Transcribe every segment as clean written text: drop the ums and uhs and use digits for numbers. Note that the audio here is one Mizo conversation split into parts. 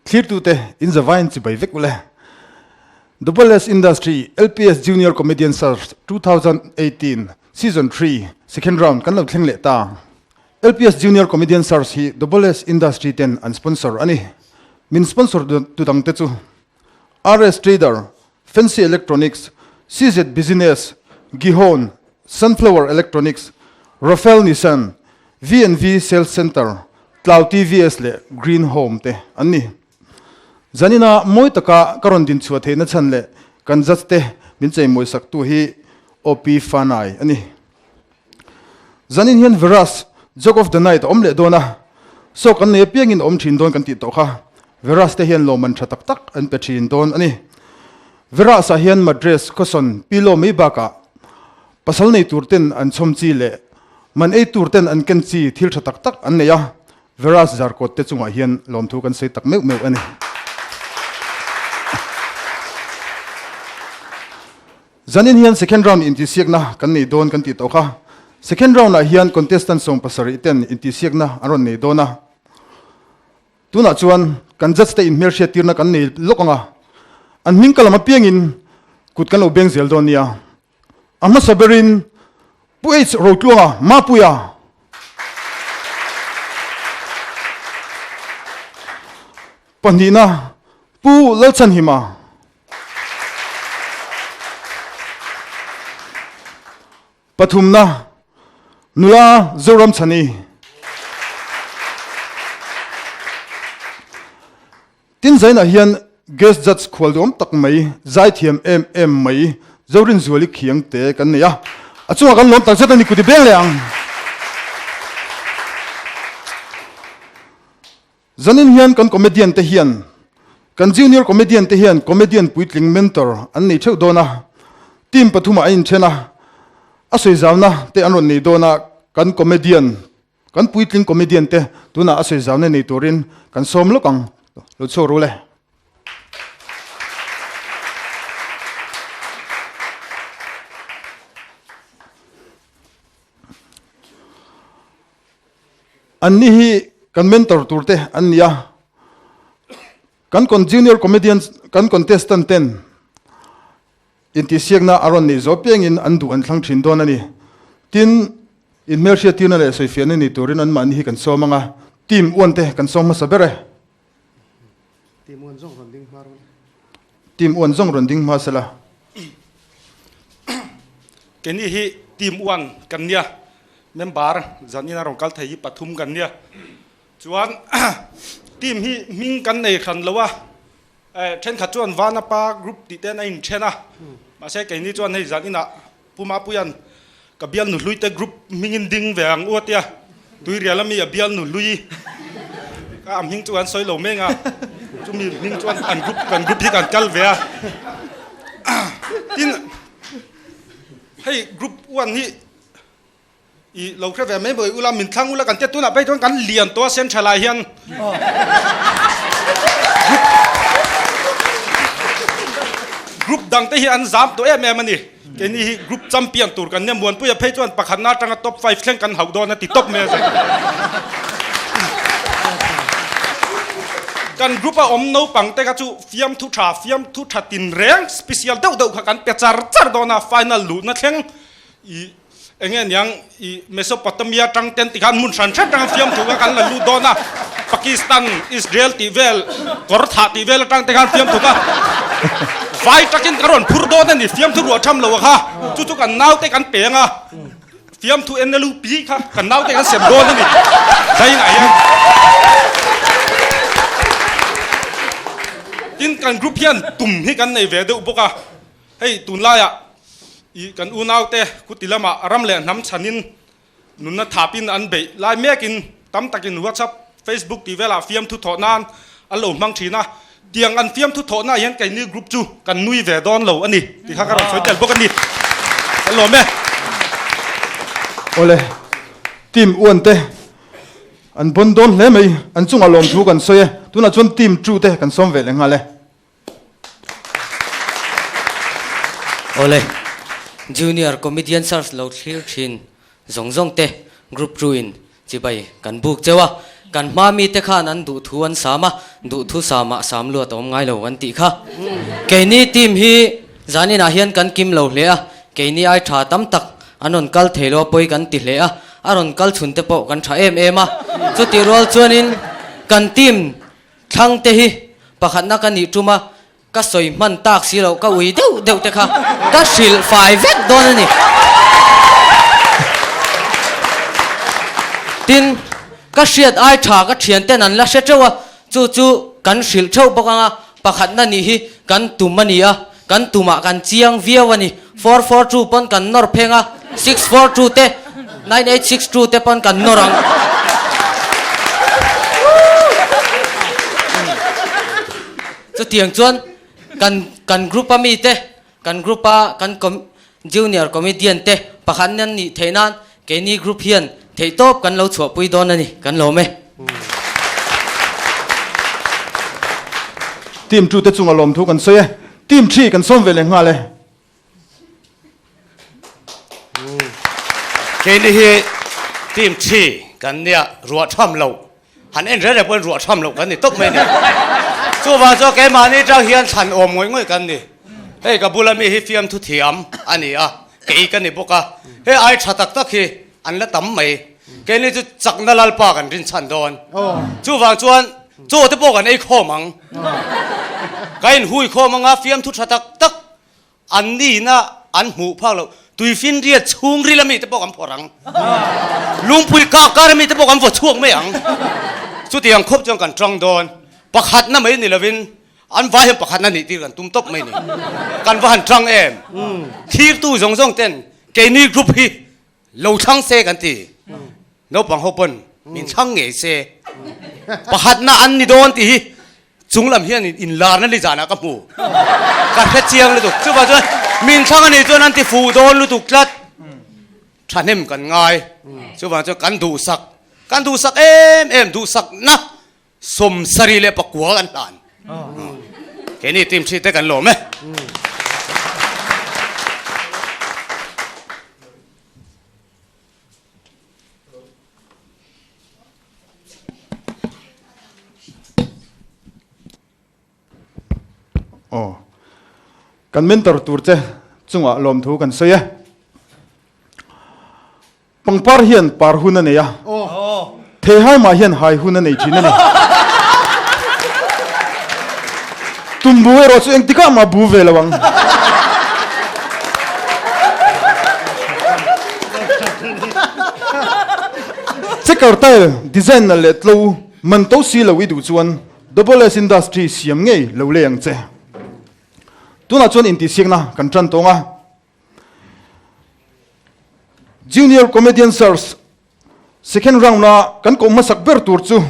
Thlirtute in zavaiin chibai vek ule. Double S Industry LPS Junior Comedian Search 2018 Season 3 Second Round kan lo thleng leh ta. LPS Junior Comedian Search hi Double S Industry ten an sponsor a ni. Min sponsor tu dangte chu RS Trader, Fancy Electronics, CZ Business, Gihon, Sunflower Electronics, Rafael Nissan, V&V Sales Centre, Tlau TVS leh Green Home te an ni. Zanina mawi taka ka rawn din chhuah theihna chhan leh kan judge te min cheimawi saktu hi OP Fanai a ni. Zanin hian Veras, Joke of the Night a awm leh dawn a, saw kan nei apiangin a awm thin dawn kan tih tawh kha. Veras te hian lawmman tha tak tak an pe thin dawn a ni. Veras ah hian mattress, cushion, pillow mai bakah pasal nei tur ten an chhawm chi leh man ei tur ten an ken chi thil tha tak tak an nei a, Veras zarkawt te chungah hian lawmthu kan sawi tak meuh meuh a ni. Zanin hian second round intihsiakna kan nei dawn kan tih tawh kha. Second round ah hian contestant 70 ten intihsiakna an rawn nei dawn a. Tunah chuan kan judge te inhmelhriat tirna kan nei lawk ang a, an hming ka lam apiangin kut kan lo beng zel dawn nia. A hmasa berin Pu H Rotluanga Mapuia. Pahnihna Pu Lalchhanhima. Pathumna, Nula Zoramchhani. Tin zainah hian guest judge khual duam tak mai, zaithiam em em mai Zorinzuali Khiangte kan nei a. A chungah kan lawm takzet a ni, kuti beng leh ang. Zanin hian kan comedian te hian, kan junior comedian te hian comedian puitling mentor an nei theuh dawn a, team pathumah an inthen a, a sawi zauna te an rawn nei dawn a, kan comedian, kan puitling comedian te tunah a sawi zauna nei turin kan sawm lawk ang, lo chhuak ru le. Anni hi kan mentor tur te an ni a, kan con junior comedian kan contestant ten intihsiakna a rawn neih zawh piangin an duh an thlang thin dawn a ni. Tin, inhmelhriattirna leh sawifiahna nei turin anmahni hi kan sawm ang a, team uan te kan sawm hmasa ber e. Team uan zawng rawn ding hma rawh le. Team uan zawng rawn ding hma sela. Keini hi team uan kan nia. Member zanin a rawn kal thei hi pathum kan nia. Chuan team hi hming kan nei hran lo a, thenkhat chuan Vanapa group tih ten a inthen a, mahse keini chuan hei zaninah Pu Mapuia'n ka bialnu hlui te group hmingin ding ve ang u a tia, Tuirial ami a bialnu hlui ka a hming chu an sawi lo meng a, chumi hming chuan an group kan group hi kan kal ve a. Tin hei group one hi I lo hre ve mai mai ula, min thlang ula kan tia tunah phei chuan kan lian tawh a central ah hian group dang te hi an zam tawh em em a ni. Keini hi group champion tur kan nia, Muanpuia phei chuan pakhatna atanga top five thleng kan hauh dawn a ti tawp mai a zai. Kan group a awm naupang te kha chu fiamthu tha, fiamthu tha tinreng special deuh deuh kha kan pe char char dawn a, final luhna thleng i Enge niang i Mesopotamia tang ten tikhan hmun hran hran tanga fiamthu kha kan la lut dawn a, Pakistan, Israel tih vel, kawr thah tih vel atang te khan fiamthu kha vai takin ka rawn phur dawn a ni, fiamthu ruah tham lo a kha, chu chu kan naute kan peng a, fiamthu NLUP kha kan naute kan sem dawn a ni, zainah hian. Tin kan group hian tum hi kan nei ve deuh bawk a, hei tunlaiah I kan unaute kuti lamah ram leh hnam chhanin nunna thapin an beih lai mekin tam takin WhatsApp, Facebook tih velah fiamthu thawh nan an lo hmang thin a, tiang an fiamthu thawhna ah hian keini group chu kan nui ve dawn lo a ni tih kha ka rawn sawi tel bawk a ni. Kan lawm e. Awle, team uan te an bawn dawn hle mai, an chungah lawmthu kan sawi e, tunah chuan team two te kan sawm ve leh nghal e. Awle, Junior Comedian Search lo thlir thin zawng zawng te group two in chibai kan buk cheu a. Kan hma mite khan an duhthu an sam a, duhthu samah sam luat a awm ngai lo an tih kha. Keini team hi zaninah hian kan kim lo hle a, keini ai tha tam tak an rawn kal thei lo a pawi kan ti hle a, a rawn kal chhun te pawh kan tha em em a. Chutih rual chuanin kan team thlang te hi pakhatna ka nih tum a, Ka sawi hman tak si loh, ka ui deuh deuh te kha ka hrilh fai vek dawn a ni. Tin, ka hriat ai tha ka thian ten an la hre teuh a, chu chu kan hrilh theuh bawk ang a, pakhatna nih hi kan tum a ni a, kan tumah kan chiang viau a ni. 442 pawn kan nawr pheng a, 642 te, 9862 te pawn kan nawr ang. Chutiang chuan kan kan group a mite, kan group a kan junior comedian te pakhat nan nih theih nan keini group hian theihtawp kan lo chhuahpui dawn a ni, kan lawm e. Team 2 te chunga lawmthu kan sawi e. Team 3 kan sawm ve leh nghal e. Keini hi team thi kan nia ruah tham loh han en reng reng pawhin ruah tham loh kan ni tawp mai a ni. Chuvang chuan keimahni atang hian thlan awm ngawih ngawih kan ni. Hei ka bula mi hi fiamthu thiam a ni a, kei ka ni bawk a, hei ai tha tak tak hi an la tam mai. Keini chu chakna lalpa kan rinchhan dawn. Chuvang chuan chaw te pawh kan ei khawm ang. Ka inhui khawm anga fiamthu tha tak tak An nihna an hmuh phak loh. Tuifinriat chhungril a mite pawh kan phawrh ang. Lungpui kak kar a mite pawh kan vaw chhuak mai ang. Chutiang khawp chuan kan tang dawn. Pakhatna mai ni lovin an vai hian pakhatna nih tir kan tum tawp mai ni. Kan va han tang em. Thirtu zawng zawng ten keini group hi Lo thlang se kan ti. Naupang ho pawn min thlang ngei se. Pakhatna an ni dawn tih hi chung lam hian inlarna ni zanah ka hmu. Ka hre chiang lutuk. Chuvang chuan min thlang a nih chuan an ti fuh dawn lutuk tlat. Thahnem kan ngai. Chuvang chuan kan duhsak, kan duhsak em em duhsakna 79 kan hlan. Keini team thi te kan lawm e. Aw. Kan mentor tur che chungah lawmthu kan sawi e. Pangpar hian par hun a nei a, theihai mah hian hai hun a nei thin a ni. Tumbu erawh chu engtikah mah bu ve lo ang. Checker tile design nalh leh tlo man to si lo i duh chuan Double S Industry siam ngei lo lei ang che. Tunah chuan intihsiakna kan tan tawng a. Junior Comedian Search second round a kan koh hmasak ber tur chu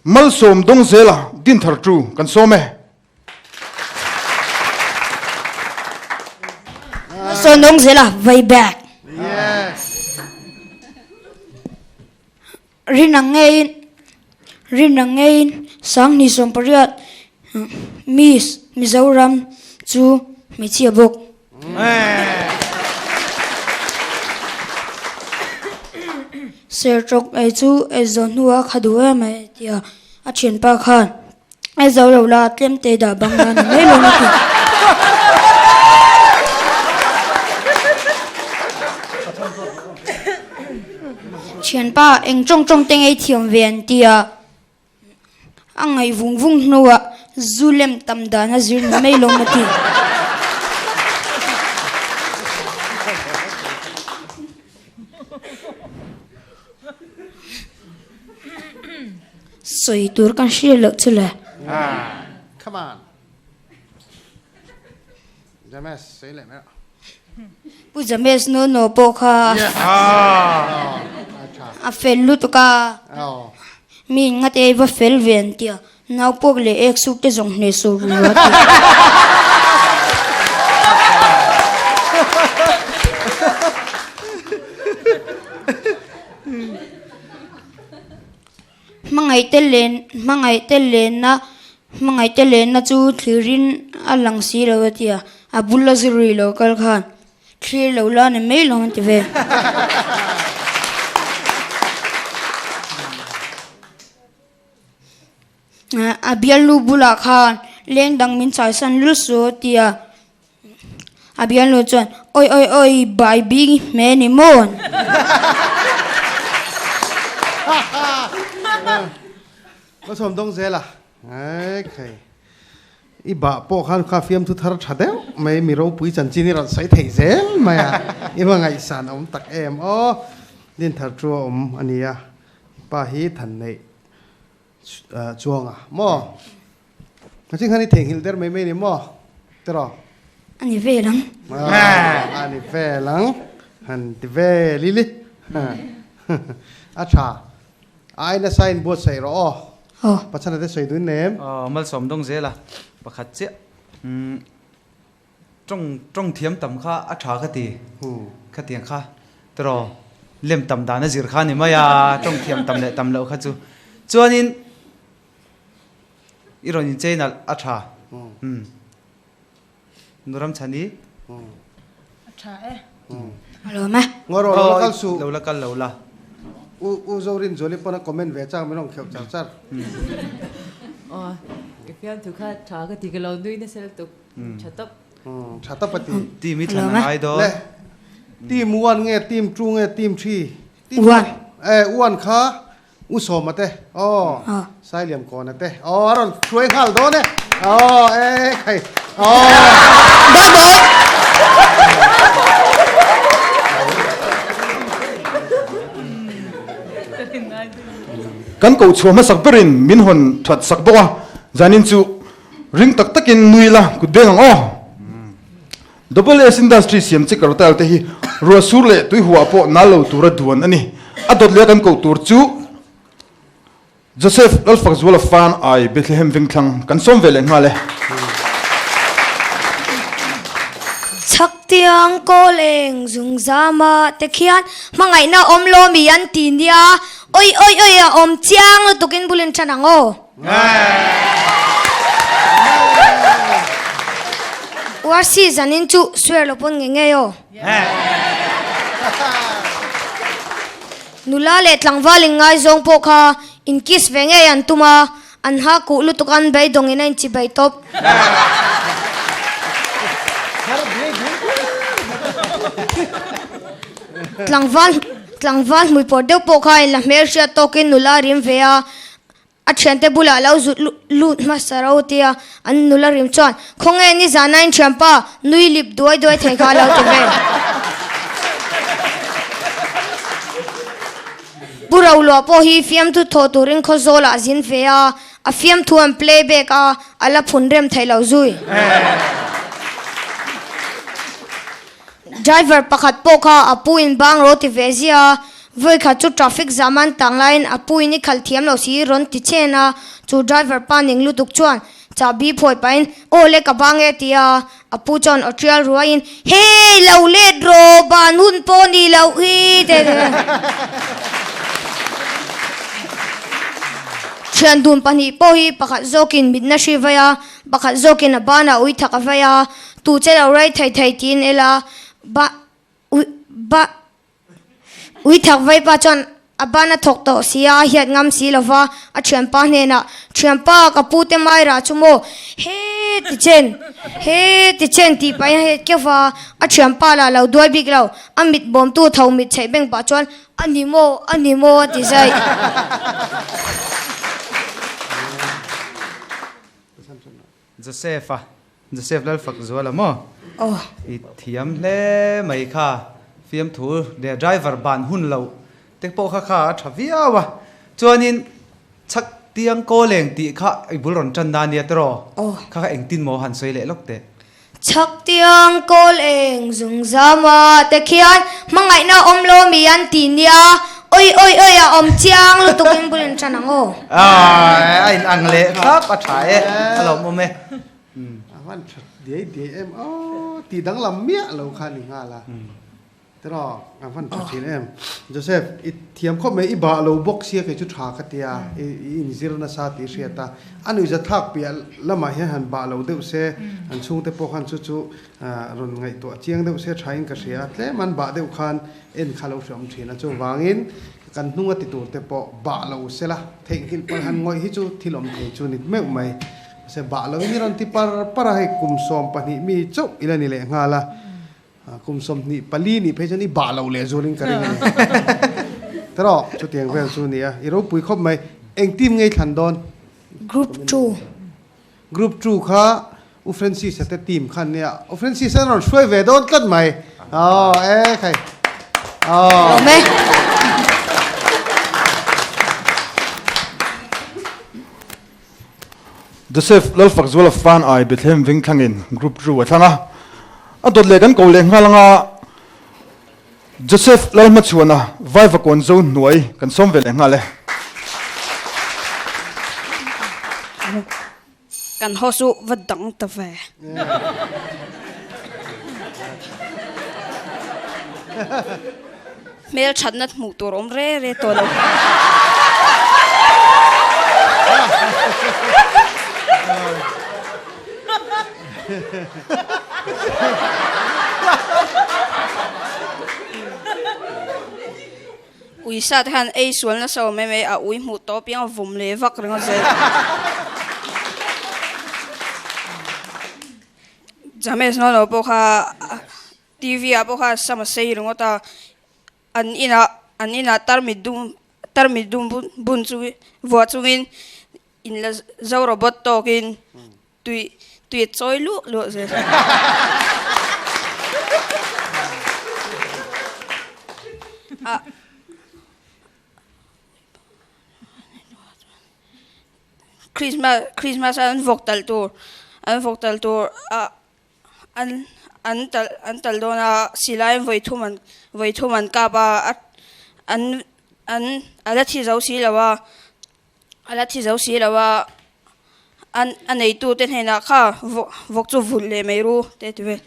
Malsawm Dawngzela Dinthar tu kan sawm e. Malsawm Dawngzela vai back. Rin ang ngeiin Rin ang ngeiin 2018 Miss Mizoram chu hmeichhia bawk. Serṭawk ei chu ei zawh hnuah kha duh em mai a ti a, a thianpa khan ei zo lo la tlem te dah bang la ni mai lawm a ti. Thianpa eng tawng tawng te ngei thiam ve an ti a, a ngaih vung vung hnuah zu lem tam dan a zir ni mai lawm a ti. Sawi tur kan hriat loh chu le. Come on. James, sawi leh mai rawh. Pu James no no pawh kha a fel lutuk a, mi in ngate va fel ve an ti a, nau pawk leh ek suk te zawng hneh sawh ru a ti. Hmangaihte len hmangaihte lenna hmangaihte lenna chu thlirin a lang si lo a ti a, a bula zu rui lo kal khan thlir lo la ni mai lo an ti ve. A bialnu bulah khan leng dang min chaisan lul su a ti a. A bialnu chuan, Oi oi oi, bai bing i hme ni maw? Ka chhawm dawng zel a, Ekhei, i bah pawh khan kha fiamthu thar tha deuh mai, mi ropui chanchin i rawn sawi thei zel mai a, i va ngaihsan awm tak em aw, Dinthar chu a awm a nia, i pa hi than neih chuang a maw? Kaching khan i theihnghilh der mai mai ni maw? Tiraw? A ni vel ang. A ni vel ang. Han ti vel i li. A tha. A ai nasa in buatsaih rawh aw. Aw. Pachhana te sawi dun nem. Aw, malsawm dawng zel a. Pakhat chiah. Umm. Tawng tawng thiam tam kha a tha ka ti. Khatiang kha tiraw lem tam dan a zir kha a ni mai a, tawng thiam tam leh tam loh kha chu. Chuanin i rawn inchei nalh a tha. Umm. Nuram Chhani. A tha e. A lawm e. Ngaw rawh lo la kal suh. Lo la kal lo la. U U Zorin Zuali pawn a comment ve chang min rawn kheuh char char. Aw, i fiamthu kha tha ka ti ka lo nui nasa lutuk. Tha tawp. Tha tawp a ti. Team i thlan a ngai dawn. Le team 1 nge team 2 nge team 3? One. Eh 1 kha U Sawma te aw Sailiam Kawna te aw a rawn hruai nghal dawn e aw e khai aw. Bye bye. Kan koh chhuah hmasak berin min hawn that sak bawk a, zanin chu Ring tak takin nui la kut beng ang aw. Double S Industry siam chi kartal te hi ruah sur leh tui huah pawh nal lo tura duan a ni. A dawt leh a kan koh tur chu Joseph Lalfakzuala fan ai Bethlehem Vengthlang kan sawm ve leh nghal e. Chhaktiang kawl eng zung zama te khian hmangaihna awm lo mi an ti nia, oi oi oi a awm chiang lutukin bulin tan ang aw. Uarsi zanin chu swear lo pawn ngei ngei aw. Nula leh tlangval inngaizawng pawh kha in kiss ve ngei an tum a, an ha kuh lutuk an beidawng in a inchi bei tawp. Tlangval tlangval hmui pawr deuh pawh kha in la hmelhriat tawkin nula a rim ve a, A thiante bulah lo zut lut hmasa ro tia an nula rim chuan, Khawnge nizan a inthianpa nui lip duai duai thei kha a lo ti ve. Pu Roluah pawh hi fiamthu thawh turin Khawzawlah a zin ve a, a fiamthu an play back a, a la phun rem theih lo zui. Driver pakhat pawh kha a pu in bang ro ti ve zia a, Vawikhat chu traffic zam an tang laiin a pu in i khalh thiam lo si rawn ti chen a, chu driver pa ning lutuk chuan chahbi phawi pahin aw le ka bang e ti a, a pu chuan aw tial ruaiin hei lo let rawh ban hun pawh ni loh hi te ti a. Thian dun pahnih pawh hi pakhat zawkin mitna hri vai a, pakhat zawkin a banah ui thak a vai a, tu che lo rei thei thei tiin ela ba ui ba Ui thak vaipa chuan a ban a thawk tawh si a, a hiat ngam si lo va, a thianpa hnenah, Thianpa, ka pu te Maira chu maw? He ti chen, he ti chen tih pahin a het keuh va, a thianpa lah lo duai bik lo, a mit bawmtu tho mit chheih beng pah chuan, A ni maw, a ni maw a ti zaih. Joseph-a, Joseph Lalfakzuala maw? Aw. I thiam hle mai kha, fiamthu leh driver ban hun loh te pawh kha kha a tha viau a, chuanin chhak tiang kawl eng tih kha i bul rawn tan na ania tiraw? Aw. Kha kha engtin maw han sawi leh lawk teh? Chhak tiang kawl eng zung zama te khian hmangaihna awm lo mi an ti nia, oi oi oi a awm chiang lutuk in bul in tan ang aw. Aaa a in ang leh thlap a tha e, a lawmawm e. A van tha diai diai em aw ti danglam miah lo kha ni nghal a. Tiraw, a van tha thin em. Joseph, i thiam khawp mai, i bah lo bawk sia kei chu tha ka tia, i inzir nasa tih i hriat a. A nuihzathlak piah lamah hian han bah lo deuh se, an chhungte pawh khan chu chu rawn ngaihtuah chiang deuh se thain ka hria a, tlem an bah deuh khan en kha lo hreawm thin a, chuvangin. Kan hnunga ti tur te pawh bah lo sela, theihnghilh palh han ngawih hi chu thil awm thei chu ni meuh mai. Mahse bah loin i rawn ti par par a, hei kum 12 mi chauh ila ni leh nghal a, kum 24 nih phei chuan i bah loh leh zualin ka ring a ni. Tawh chutiang vel chu a ni a, i ropui khawp mai. Eng team ngei thlan dawn? Group two. Group two kha U Francis-a te team kha an nia. U Francis-a an rawn hruai ve dawn tlat mai. Aw e khai. Aw. Lawm e. Joseph Lalfakzuala fan ai Bethlehem veng thlangin Group two a thlang a. A dawt leh kan ko leh nghal anga Joseph Lalhmachhuana Vaivakawn zo hnuai kan sawm ve leh nghal e. Kan haw chu va dang ta ve. Hmel thatna hmuh tur awm re re tawh lo. Uisa te khan ei sual nasa awm em e, a ui hmuh tawh apiang a vawm leh vak ringawt zel. James Nono pawh kha TV ah pawh kha sam a sei ringawt a, an inah an inah tarmit dum tarmit dum bun chungin vuah chungin inla zo robot tawkin Tui tui a chawi luah luah zel. Ah. Christmas Christmas an vawk tal tur an vawk tal tur ah an an tal an tal dawn a silai an vawi thum an vawi thum an kap a an an a la thi zo si lo a. A la thi zo si lo a, an a neitute hnenah kha vawk chu vulh leh mai ru te ti vel.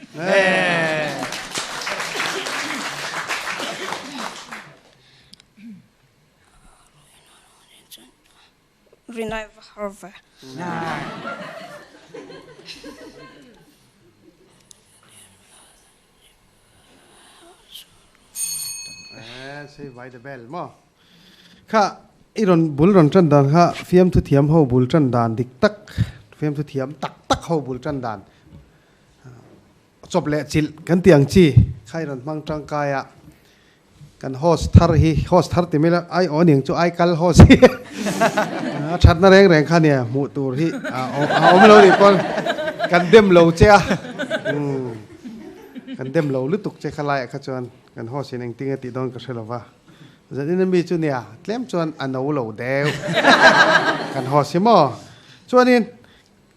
Rinai va har ve. Say by the bell maw. Kha i rawn bul rawn tan dan kha fiamthu thiam ho bul tan dan dik tak fiamthu thiam tak tak ho bul tan dan chawp leh chilh kan tih ang chi kha i rawn hmang tangkai a kan host thar hi host thar ti mai la ai aw aniang chu ai kal host hi a thatna reng reng kha nia hmuh tur hi a awm lo nih pawn kan dem lo che a kan dem lo lutuk che kha laiah kha chuan kan host in engtin a tih dawn ka hre lo va. Zanin a mi chu nia, tlem chuan a no lo deuh. Kan haw si maw? Chuanin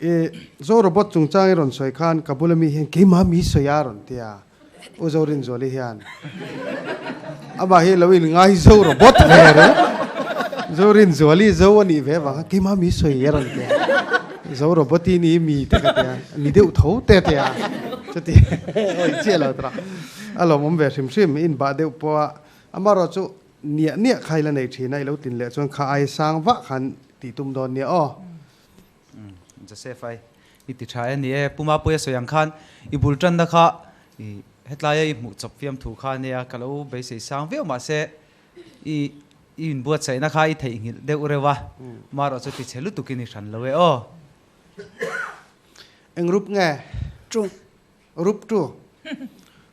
i Zo robot chungchang i rawn sawi khan ka bula mi hian keimah mi sawi a rawn ti a, U Zorinzuali hian amah hi lo in ngai Zo robot ve reng. Zorinzuali Zo a nih ve vang khan keimah mi sawi a rawn ti a, Zo robot i ni mi te ka ti a, ni deuh tho te a ti a, chuti awi chiah lo tura a lawmawm ve hrim hrim, inbah deuh pawh a Amarawh chu niah niah kha ila nei thin a, i lo tlin leh chuan kha ai sang vah khan tih tum dawn nia aw. Joseph ai i ti tha e ni e, Pu Mapuia sawi ang khan i bul tanna kha i hetlaia i hmuh chawp fiam thu kha ania ka lo beisei sang viau mahse i i inbuatsaihna kha i theihnghilh deuh reuh a, amarawh chu ti chhe lutukin i hran lo e aw. Eng rup nge? Chu. Rup tu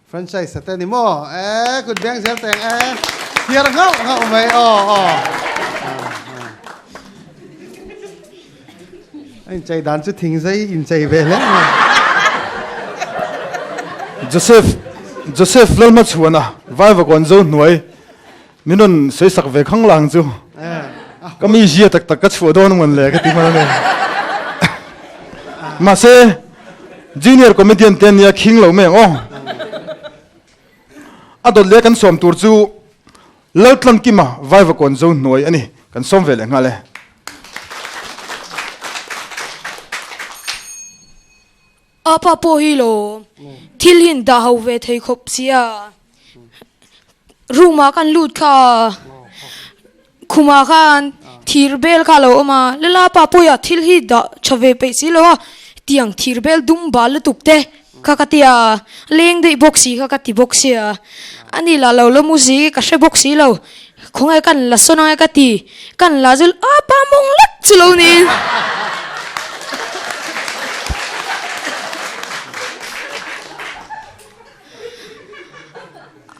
franchise te ni maw e kut beng zel teng e thiar nghauh nghauh mai aw aw a inchei dan chu thing zai inchei ve hle mai Joseph Joseph Lalhmachhuana Vaivakawn zo hnuai min rawn sawi sak ve khang lang chu ka mi zia tak tak ka chhuah dawn ngun le ka ti hman a ni mahse junior comedian te ania khing lo mai ang aw a dawt leh kan sawm tur chu Laltlankima Vaivakawn zo hnuai a ni kan sawm ve leh nghal e. A pa pawh hi lo thil hi an dah ho ve thei khawp sia room ah khan lut kha khumah khan thir bel kha a lo awm a lala pa pawia thil hi dah tha ve peih si lo a tiang thir bel dum bal lutuk te kha ka ti a leng daih bawk si kha ka ti bawk sia ani lah lo la mu zi ka hre bawk si lo. Khawnge kan la sawn ange ka ti. Kan la zul a pa mawng lek chu lo niin.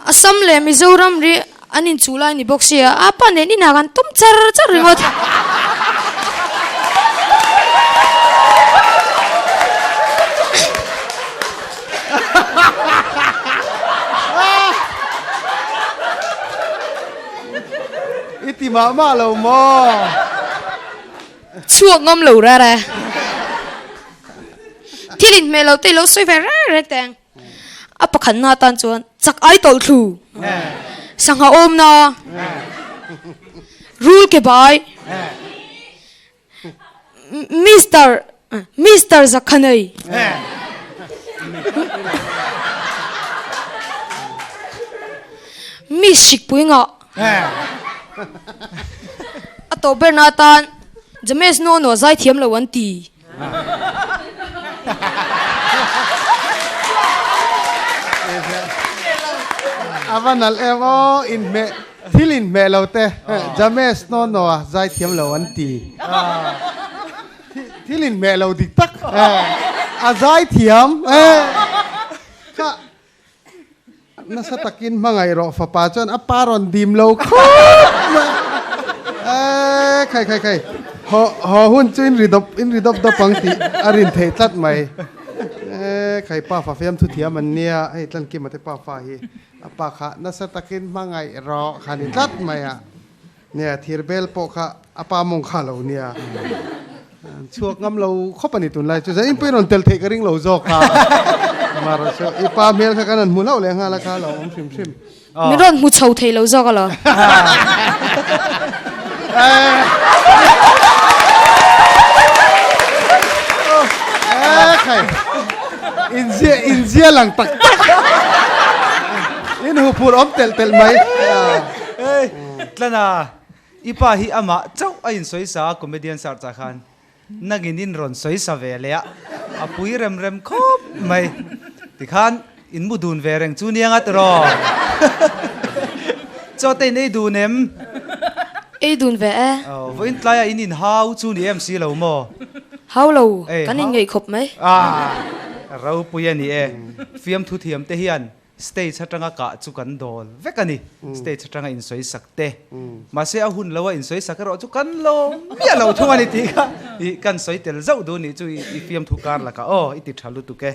Assam leh Mizoram ri an inchuh lai ni bawk sia, a pa nen inah kan tum char char ringawt. I ti mah mah lo maw? Chhuak ngam lo reh reh. Thil inhmeh lo te i lo sawi ve reng reng teng. A pakhatna atan chuan chak ai tawlh thlu, sangha awmna, rul ke bai, Mister Mister Zakhanei. Miss Hikpui ngah. A tawp berna atan James Nono zaithiam lo an ti. A va nalh em aw, inhmeh thil inhmeh lo te James no no a zaithiam lo an ti. Thil inhmeh lo dik tak a zaithiam kha Nasa takin hmangaih rawh fapa chuan a pa rawn dim lo khawp mai. Eee khai khai khai haw haw hun chu in ri dawp in ri dawp dawp ang tih a rin theih tlat mai. Eee khai pa fa fiam thu thiam an nia hei Tlankima te pa fa hi a pa kha nasa takin hmangaih rawh kha ni tlat mai a. Nia thir bel pawh kha a pa mawng kha lo nia. Chhuak ngam lo khawp a ni tunlai chu zanin pawhin rawn tel theih ka ring lo zawk a. Amaherawh chu i pa hmel kha kan han hmu hlauh leh nghal a kha lo awm hrim hrim. Min rawn hmu chho thei lo zawk a lo. Inzia inzia lang tak tak. In huphurh awm telh telh mai. Hey, Tlana, i pa hi amah chauh a insawi sa a comedian search ah khan nangin in rawn sawi sa ve leh a, a pui rem rem khawp mai. Tikhan in mu dun ve reng chu nia nga tiraw? Chaw te in ei dun em? Ei dun ve e. Aw, vawiin tlaiah in inhau chu ni em si lo maw? Hau lo, kan inngeih khawp mai. Ah, ropui a ni e. Fiamthu thiam te hian Stage atanga kah chu kan dawl vek a ni. Stage atanga insawi sak te. Mahse a hun lo a insawi sak erawh chu kan lo miah lo thung a ni tih kha i kan sawi tel zauh duh nih chu i fiamthu kar lakah aw i ti tha lutuk e.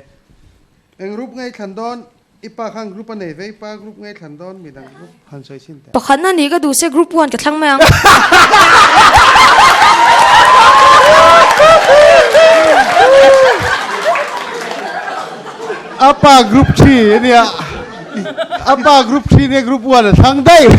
Eng group ngei thlan dawn? I pa khan group a nei ve, i pa group ngei thlan dawn midang group han sawi chhin teh. Pakhatna nih ka duh se group one ka thlang mai ang. A pa group thi ania a pa group thi nia group one a thlang daih.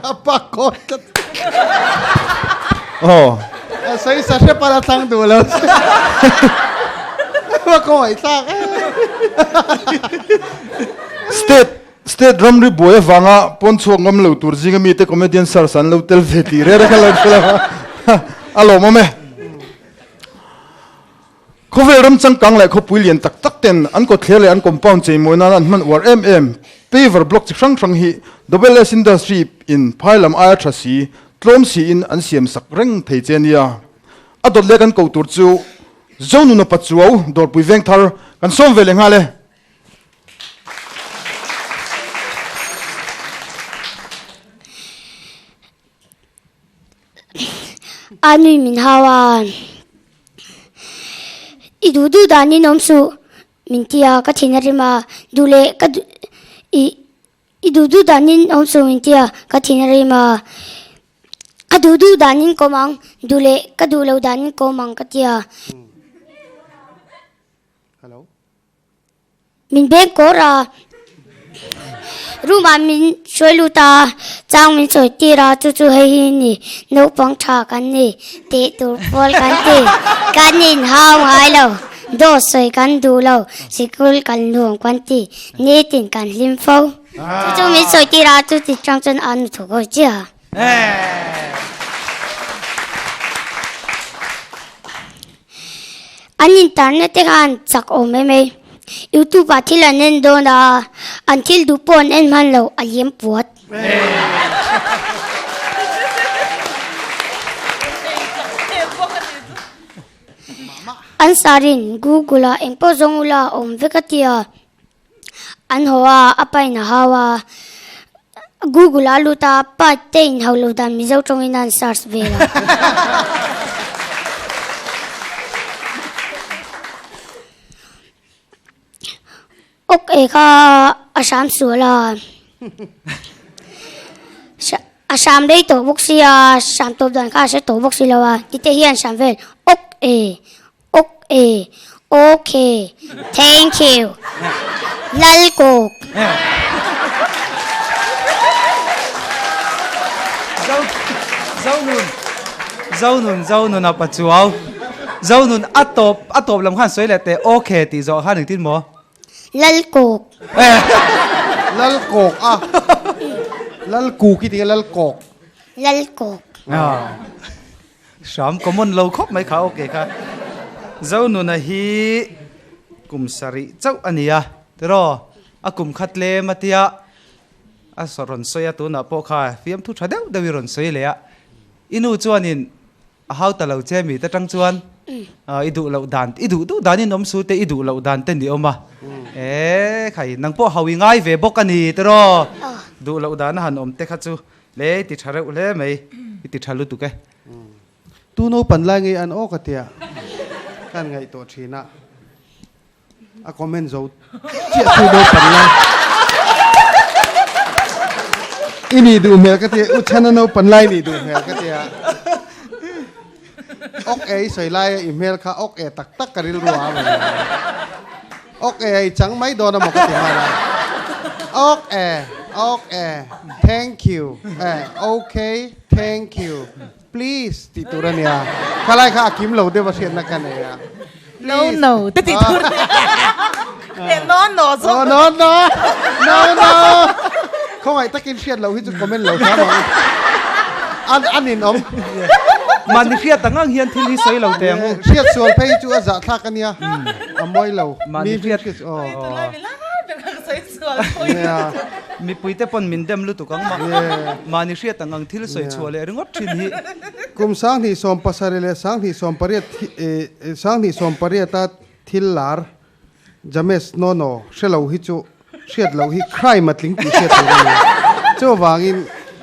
A pa kawi tlat. Aw. A sawi sa hrep a la thlang duh lo. A kawi thlak e. State State ramri buai avanga pawn chhuak ngam lo tur zinga mite comedian search an lo tel ve tih reng reng a lo hre lo a, a lawmawm e. Khawvel ram changkang leh khawpui lian tak tak ten an kawtthler leh an compound cheimawi nana an hman uar em em paver block chi hrang hrang hi Double S Industry in phai lam aia tha si, tlawm siin an siam sak reng thei che nia. A dawt leh kan ko tur chu Zonuna Pachuau Dawrpui Vengthar kan sawm ve leh nghal e. A nui min hau a, I duh duh dan in awm suh min ti a, ka thin a rim a, duh leh ka duh i i duh duh dan in awm suh min ti a, ka thin a rim a, ka duh duh dan in kawm ang, duh leh ka duh lo dan in kawm ang ka ti a. Min beng kawr a, room ah min hruai lut a, chang min sawi tir a, chu chu hei hi ni, naupang tha kan ni, tih tur pawl kan ti, kan inhau ngai lo, dawt sawi kan duh lo, sikul kan nuam kan ti, nitin kan hlim fo. Chu chu min sawi tir a, chu ti chang chuan a nu thawk hawi chiah a. An internet te khan chak awm mai mai. Youtube ah thil an en dawn a, an thil duh pawh an en hman lo, a liam puat. An sarin Google ah engpawh zawng ula a awm vek a tia. An haw a, a pain a hau a, Google ah a lut a, pa te in hau lo dan Mizo tawngin a an search vel a. Ok e kha a hram sual a, a hram rei tawh bawk sia, hram tawp dan kha a hre tawh bawk si lo a, tite hian hram vel ok e. Ok e, ok, thank you, Lalkawk. Zonun, Zonun, Zonun a pachuau. Zonun a tawp, a tawp lam khan sawi leh teh ok tih zawh khan engtin maw? Lalkawk. Lalkawk a, Lalkuk i ti nge Lalkawk? Lalkawk. Hram common lo khawp mai kha ok kha. Zonuna hi kum sarih chauh a ni a tiraw a kum kha tlem a tia a rawn sawi a tunah pawh kha fiamthu tha deuh deuh i rawn sawi leh a i nu chuanin a hau ta lo che mi te tang chuan i duh loh dan i duh duh dan in awm su te i duh loh dan te ni awm a e khai nang pawh hau i ngai ve bawk a ni tiraw duh loh dan a han awm te kha chu Le i ti tha reuh hle mai, i ti tha lutuk e. Tu naupan lai ngei an aw ka tia kan ngaihtuah thin a, a comment zo chiah tu naupan lai i nih duh hmel ka tia, u chhana naupan lai nih duh hmel ka tia. Ok e i sawi lai a i hmel kha ok e tak tak ka rilru a mai. Ok e i chang mai dawn a maw ka ti hman a. Ok e, ok e, thank you, e, ok, thank you, please tih tur a nia. Khalai kha a kim lo deuh a hriatna ka nei a. No no te tih tur a nia. Leh no no zawk. No no, no no. Khawngaih takin hriat loh hi chu comment lo hram ang. An an inawm. Mahni hriat ang ang hian thil hi sawi lo teh ang u. Hriat sual phei chu a zahthlak a nia. A mawi lo. Mahni hriat aw. Mipui te pawn min dem lutuk ang mah. Mahni hriat ang ang thil sawi chhuah leh ringawt thin hi. Kum 2017 leh 2018 2018 a thil lar James Nono hre lo hi chu hriat loh hi crime a tling tih hriat tur a ni. Chuvangin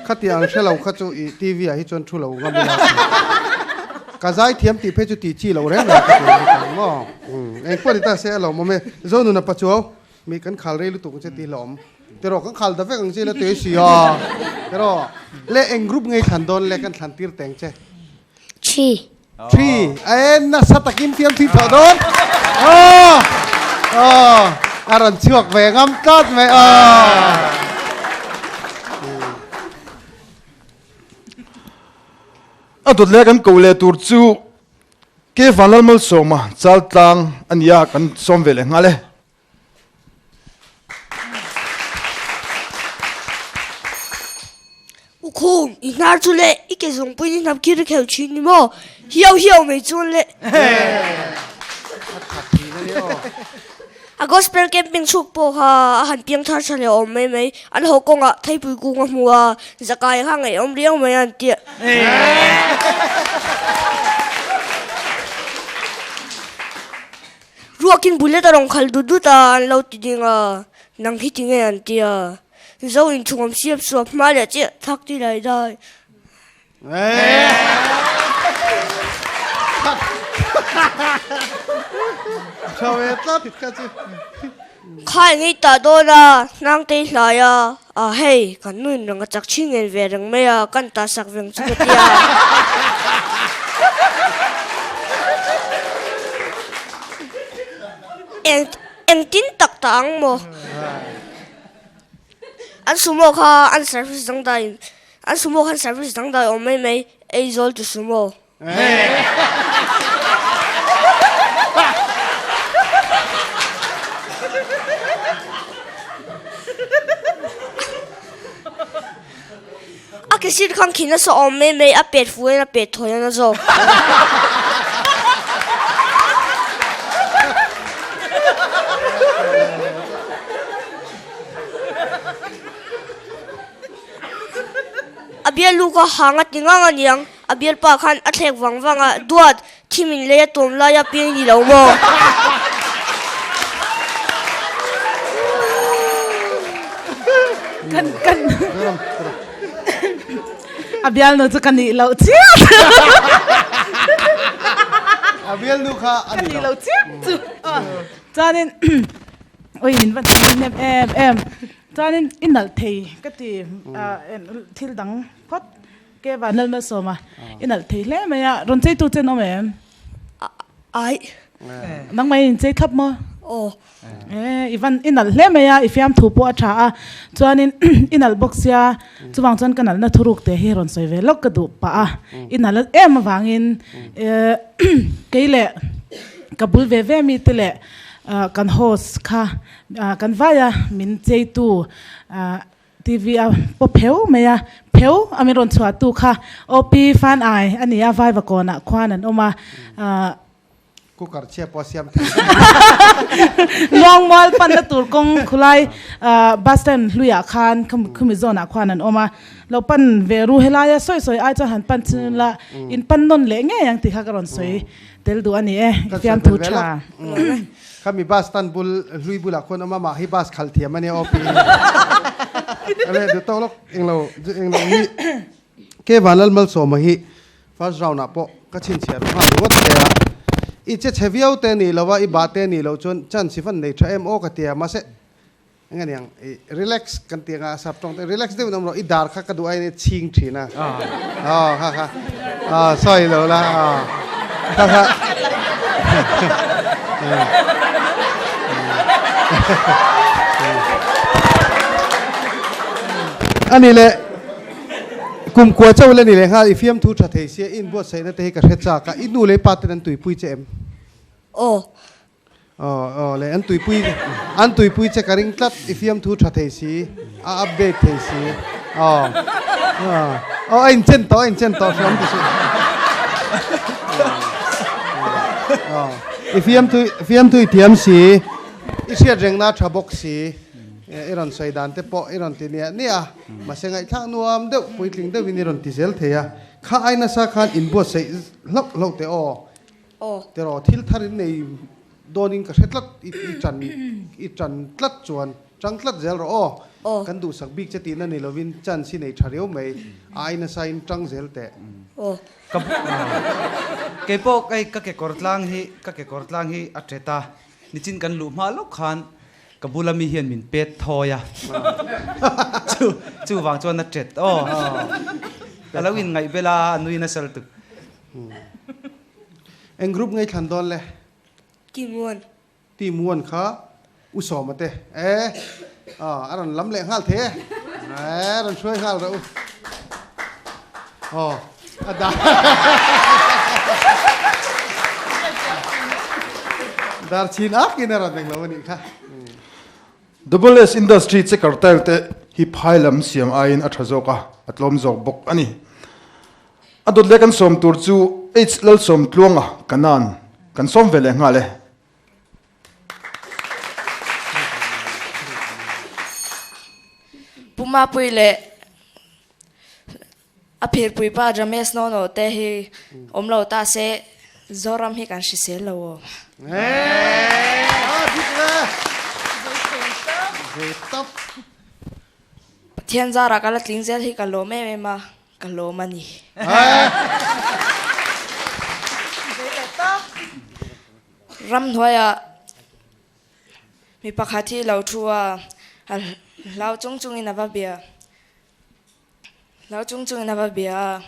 khatiang hre lo kha chu i TV ah hi chuan thu lo ngam ila a ti. Ka zai thiam tih phei chu tih chi loh reng reng ka ti a ni tang maw. Eng pawh ni ta se a lawmawm e. Zonuna Pachuau mi kan khal rei lutuk ang che tih hlawm. Tiraw kan khal ta vek ang che ila tui si a. Tiraw le eng group ngei thlan dawn le kan thlan tir teng che. Thi. Thi. A en nasa takin fiam thi thawh dawn. Aw. Aw. A rawn chhuak ve ngam tlat mai. Aw. A dawt leh kan ko leh tur chu Ke Vanlalmalsawma Chaltlang a nia kan sawm ve leh nghal e. U Khum, i hnar chu le i ke zawngpuiin i hnap khir khel thin ni maw? Hiau hiau mai chuan le. A gospel camping chhuk pawh kha a han piang thar tha leh awm mai mai. An haw kawngah Thaipui kung a hmu a, Zakai kha ngaihawm riau mai a an ti. Ruakin bullet a rawn khal dut dut a, an lo ti ding a, nang hi tinge an ti a, Zo inchhungawm siap suap hma leh chiah thak ti lai dai. Kha eng ei tah dawn a, hnangtei hlai a, a hei kan nu in rang a chak chhin ngen ve reng mai a, kan tah sak veng chu ka ti a. Eng engtin tak tah ang maw? An sumo kha an service dangdai an sumo khan service dangdai awm mai mai Aizawl to sumo. A ke sir khan khi nasa awm mai mai a pet fuh in a pet thawi nana zawk. bialnu kha hang a ti ngang a niang, a bialpa khan a thlek vang vang a, Duat, thi min lei a tuam lai a piang ni lo maw? Kan kan A bialnu chu ka nih loh chiah. A bialnu kha a nih loh chiah chu. Chuanin oi min va hnem hnem em em. Chuanin i nalh thei ka ti thil dang phawt ke van lal malsawm a i nalh thei hle mai a rawn chei tu che an awm em? Ai. Nangmah in chei thlap maw? Aw. E i van i nalh hle mai a i fiamthu pawh a tha a chuanin i nalh bawk sia chuvang chuan ka nalhna thuruk te hi rawn sawi ve lawk ka duh pah a i nalh em avangin kei leh ka bul ve ve mi te leh kan host kha Kan vaia min cheitu TV a paw pheu mai a, pheu a min rawn chhuahtu kha OP Fan Ai a ni a, Vaiva kawnah khuan an awm a. Cooker chhia pawh a siam thei. Luangmual panna tur kawng khulai bus stand hluiah khan khumi zawnah khuan an awm a. Lo pan ve ru helaia sawi sawi ai chuan han pan chin ila in pan nawn leh ngei ang tih kha ka rawn sawi tel duh a ni e, i fiamthu tha. Khami bus stand bul hlui bulah khuan awm a, mah hi bus khalh thiam a nia aw pi. Ale duh tawk lawk englo englo hi Ke Vanlal Malsawma hi first round ah pawh ka chhinchhiah ru nghal ringawt che a. I che chhe viau te nih lo a, i bah te nih loh chuan chance i van nei tha em aw ka ti a, mahse Eng a niang i relax kan ti anga sap tawng te relax deuh in awm rawh i dar kha ka duh aiin i chhing thin a aw kha kha aw sawi lo la aw kha kha ani le kum kua chauh le ni le nghal i fiamthu tha thei sia i inbuatsaihna te hi ka hre chak a i nu leh i pa ten an tuipui che em? Aw. Aw aw le an tuipui an tuipui che ka ring tlat i fiamthu tha thei si a update thei si aw aw a inchen tawh a inchen tawh hram ti suh aw i fiamthu fiamthu i thiam si i hriat rengna tha bawk si i rawn sawi dan te pawh i rawn ti niah niah a mahse ngaihthlak nuam deuh puitling deuhin i rawn ti zel thei a kha ai nasa khan inbuatsaih hlauh hlauh teh aw Aw. Tiraw, thil thar in nei dawnin ka hre tlat, i i tan i tan tlat chuan tang tlat zel rawh aw. Aw. Kan duhsak bik che tihna ni lovin chance hi nei tha riau mai, a ai nasa in tang zel teh. Aw. Ka kei pawh hei ka kekawr tlang hi ka kekawr tlang hi a tet a, nichin kan luh hma lawk khan ka bula mi hian min pet thawi a, chu chuvang chuan a tet aw. A lo inngaih bel a, a nui nasa lutuk. Eng group ngei thlan dawn le? Team one. Team one kha U Sawma te e a rawn lam leh nghal thei e. E rawn hruai nghal rawh u. Aw a dar dar chhin ak in a rawn eng lo a nih kha. Double S Industry checker tile te hi phai lam siam aiin a tha zawk a, a tlawm zawk bawk a ni. A dawt leh kan sawm tur chu H Lalsawm Tluanga Kanan kan sawm ve leh nghal e. Pu Mapui leh a phirpui pa Ramesh Nono te hi awm lo ta se Zoram hi kan hrisel lo aw. Pathian zarah ka la tling zel hi ka lawm em em a. Ka lawm a ni. Ramhnuaiah mi pakhat hi lo thu a, a hlau chung chungin a va bia. Hlau chung chungin a va bia a.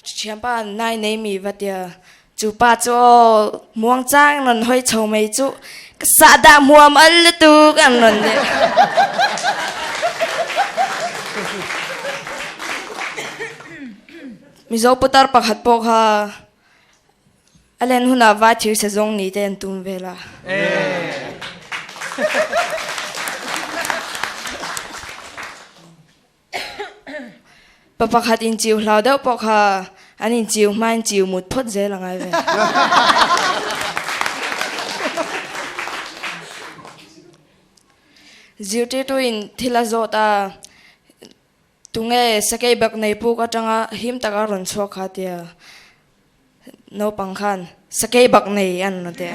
Thianpa nai nei mi va tia. Chu pa chu aw muang chang rawn hawi chho mai chu ka sahdah hmuam al lutuk an rawn ti. Mizo putar pakhat pawh kha a len hunah vai thir se zawng ni te an tum vel a. Pa pakhat inchiu hlau deuh pawh kha an inchiu hma in chiu mut phawt zel a ngai ve. Zirtirtu in thil a zawt a, Tunge sakeibaknei puk atanga him taka rawn chhuak kha tia naupang khan sakeibaknei an rawn ti a.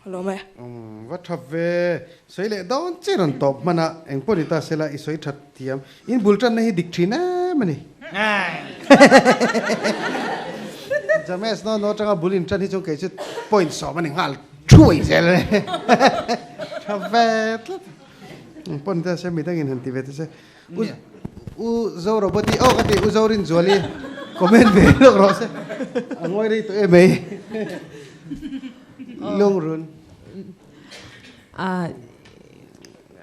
Lawm e. Umm va tha ve. Sawi leh dawn che rawn tawp hman a, eng pawh ni ta sela i sawi that thiam. In bul tanna hi dik thin em a ni. James no no atanga bul in tan hi chuan kei chu point sawm a ni nghal thuai zel a ni. Tha ve tlat. Eng pawh ni ta se midangin han ti ve ta se. U U Zoroboti aw ka ti U Zorinzuali comment ve lawk rawh se a ngawi rei tawh em ei Lungrun. A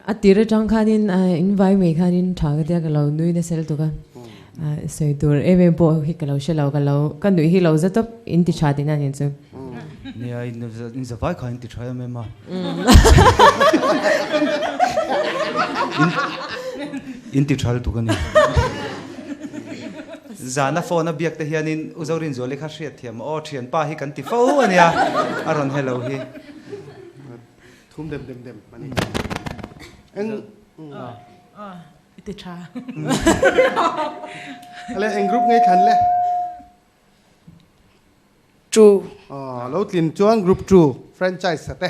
a tir atang khanin in vai mai khanin tha ka tia ka lo nui nasa lutuk a sawi tur em em pawh hi ka lo hre lo ka lo ka nuih hi lo za tawp in ti tha tihna nih chu. Nia in za vai kha in ti tha em em a. In ti tha lutuk a ni. Zana phone a biak te hianin U Zorinzuali kha hriat thiam aw thianpa hi kan ti fo a nia a rawn hello hi. Thum dem dem dem a ni. Eng I ti tha. Ale eng group ngei thlan le. Two. Aw lo tlin chuan group two franchise a te.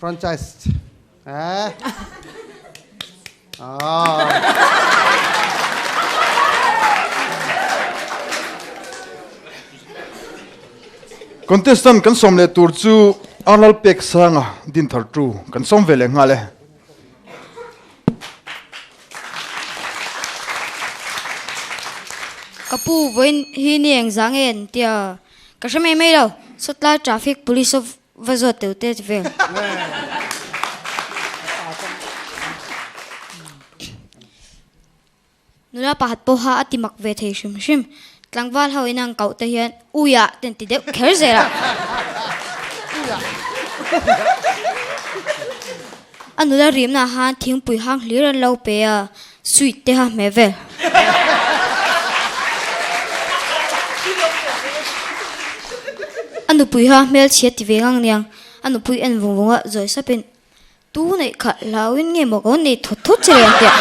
Franchise. Eh. Aw. Contestant kan sawm leh tur chu Arnold Pek Sanga Dinthar two kan sawm ve leh nghal e. Ka pu vawiin hi ni eng zah nge an tia ka hre mai mai lo, sawtlai traffic police a va zawt teuh te ti vel. Nula pakhat pawha a ti mak ve thei hrim hrim. Tlangval ho in an koh te hian Uia te an ti deuh kher zel a. A nula rimna han thingpui hang hlir an lo pe a, sweet te ha hmeh vel. A nupui ha hmelchhia ti ve ngang niang, a nupui en vung vung a zawi sapin Tu neih kha hlauin nge maw ka nei thawt thawt che reng teh.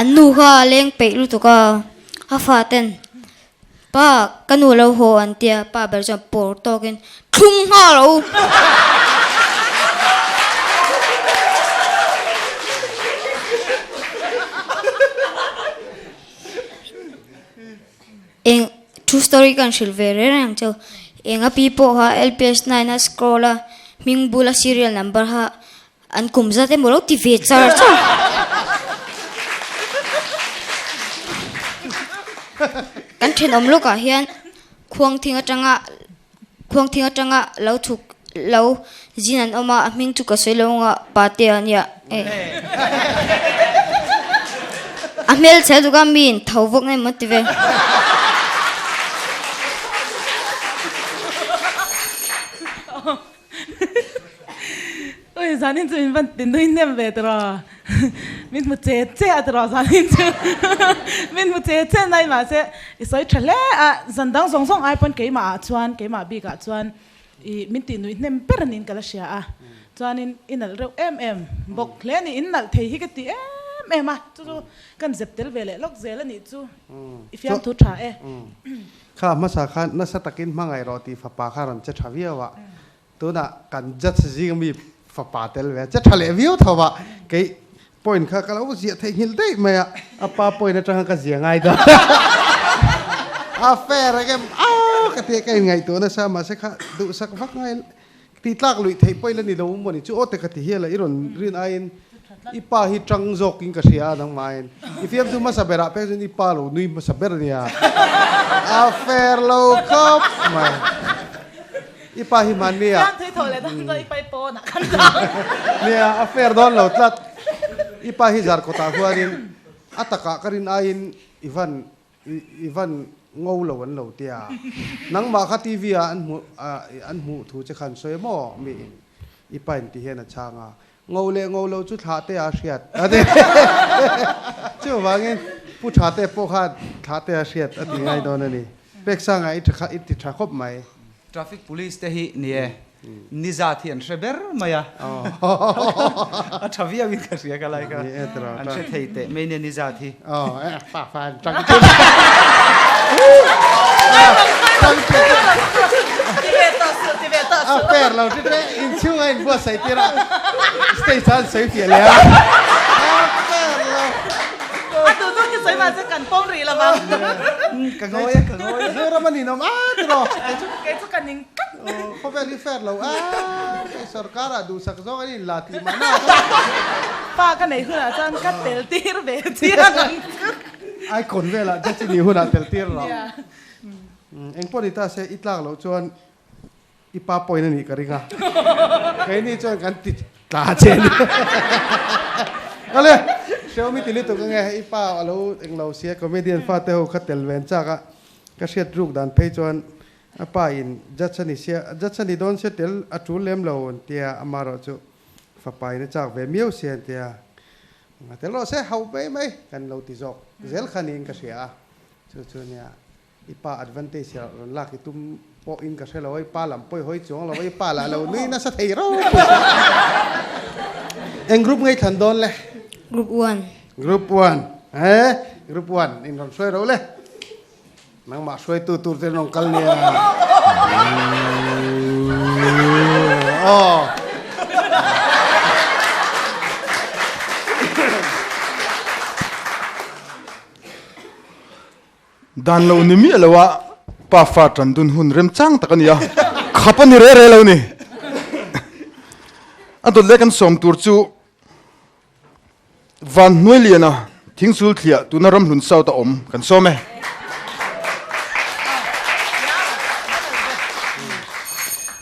An nu kha a leng peih lutuk a, a fa ten pa ka nu lo haw an tia pa ber chuan pawr tawkin thlung nghal rawh u. Eng true story ka han hrilh ve reng reng ang cheu. Eng a pi pawh kha LPS 9 a scroll a hming bula serial number kha an kum zat emaw lo ti ve char char. Kan thenawm lawkah hian khuangthing atanga khuangthing atanga lo chhuk lo zin an awm a, a hming chu ka sawi lo anga pate a nia e. A hmelchhe lutuk a mi in tho vawk na emaw ti ve. Ui zanin chu min van ti nui hnem ve tiraw min hmu che che a tiraw zanin chu min hmu che che nai mahse i sawi tha hle a zan dang zawng zawng ai pawn keimah ah chuan keimah bik ah chuan i min tih nuih hnem ber niin ka la hria a chuanin i nalh reuh em em bawk hle a ni in nalh thei hi ka ti em em a chu chu kan zep tel ve leh lawk zel a nih chu i fiamthu tha e. Kha hmasa kha nasa takin hmangaih rawh tih fapa kha rawn che tha viau a, tunah kan judge zing ami fapa tel ve a, che tha leh viau tho a, kei point kha ka lo ziah theihnghilh daih mai a, a pa point atanga ka zia ngai dawn a fair eng em a ka tih a ka inngaihtuah nasa mahse kha duhsak vak ngai Tih tlak luih theih pawh ila ni lo maw ni chu aw te ka ti hial a, i rawn rin aiin i pa hi tang zawkin ka hria a nangmahin i fiamthu hmasa berah pek chuan i pa lo nui hmasa ber ania a fair lo khawp mai i pa hi hmanni ah nia a fair dawn lo tlat i pa hi zarkawtah huanin a takah ka rin aiin i van I van ngo lo an lo tia. Nangmah kha TV ah an hmuh an hmuh thu che khan sawi maw mi in i pa in ti hian a chhang a. Ngo leh ngo lo chu thlah te a hriat a ti. Chuvangin Pu Tha te pawh khan thlah te a hriat a ti ngai dawn a ni. Peksanga i tha kha i ti tha khawp mai. Traffic police te hi ni e, nizat hi an hre ber mai a, a tha viau in ka hria ka lai ka, an hre thei teh mai nia nizat hi. A fair lo te te inchhung a inbuatsaih tir a, stage ah an sawi fiah leh a, a fair lo. A duh duh hi sawi mah se kan pawm rih lo vang. Ka ngawi a, ka ngawi a. Zoram a ninawm a tiraw. Kei chu ka ning tlat. Khawvel hi fair lo a, hei sorkar ah duhsak zawk an inla tih mahna. Pa ka neih hunah chuan ka tel tir ve chiang ang chu. Icon velah judge i nih hunah tel tir lo. Engpawh ni ta se i tlak loh chuan i pa point a nih ka ring a. Keini chuan kan ti tla che a ni. Awle, Xiaomi ti lutuk ange i pa a lo englo sia comedian fa te ho kha tel ven chak a ka hriat ruk dan phei chuan a pa in judge a ni sia judge a ni dawn sia tel a tul lem lo an tia amaherawh chu fapa in a chak ve miau sia an tia. Nga tel rawh se hauh mai mai kan lo ti zawk zel kha niin ka hria a, chu chu nia i pa advantage ah rawn lak i tum pawh in ka hre lo a, i pa lam pawi hawi chuang lo a, i pa lah lo nui nasa thei rau Eng group ngei thlan dawn le? Group one. Group one he group one in rawn hruai ro le. Nangmah hruaitu tur te rawn kal nia. Aw. Dan lo ni miah lo a pa fa tan dun hun remchang tak a ni a, khap a ni re re lo ni. A dawt leh kan sawm tur chu Van Hnuailiana thingsul thliah tuna ramhlun South a awm kan sawm e.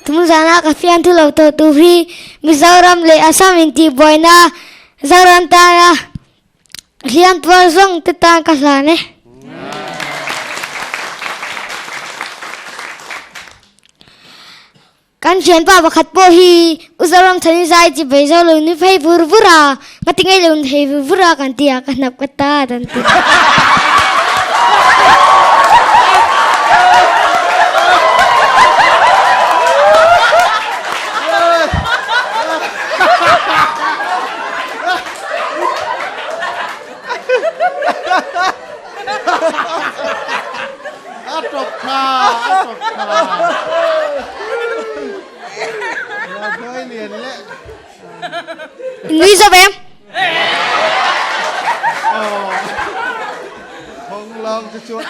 Tumzana ka fiamthu lo tawh tur hi Mizoram leh Assam intihbuaina Zoram tana hliam tuar zawng te tan ka hlan e. Kan thianpa pakhat pawh hi U Zoram Thani zai chi bei zo lo ni phei vur vur a, ngati ngei lo ni thei vur vur a kan ti a, ka hnap ka ta an ti. A tawp tha, a tawp tha. Rabuai lian leh. Nui zawk em? Thawng lang te chuan.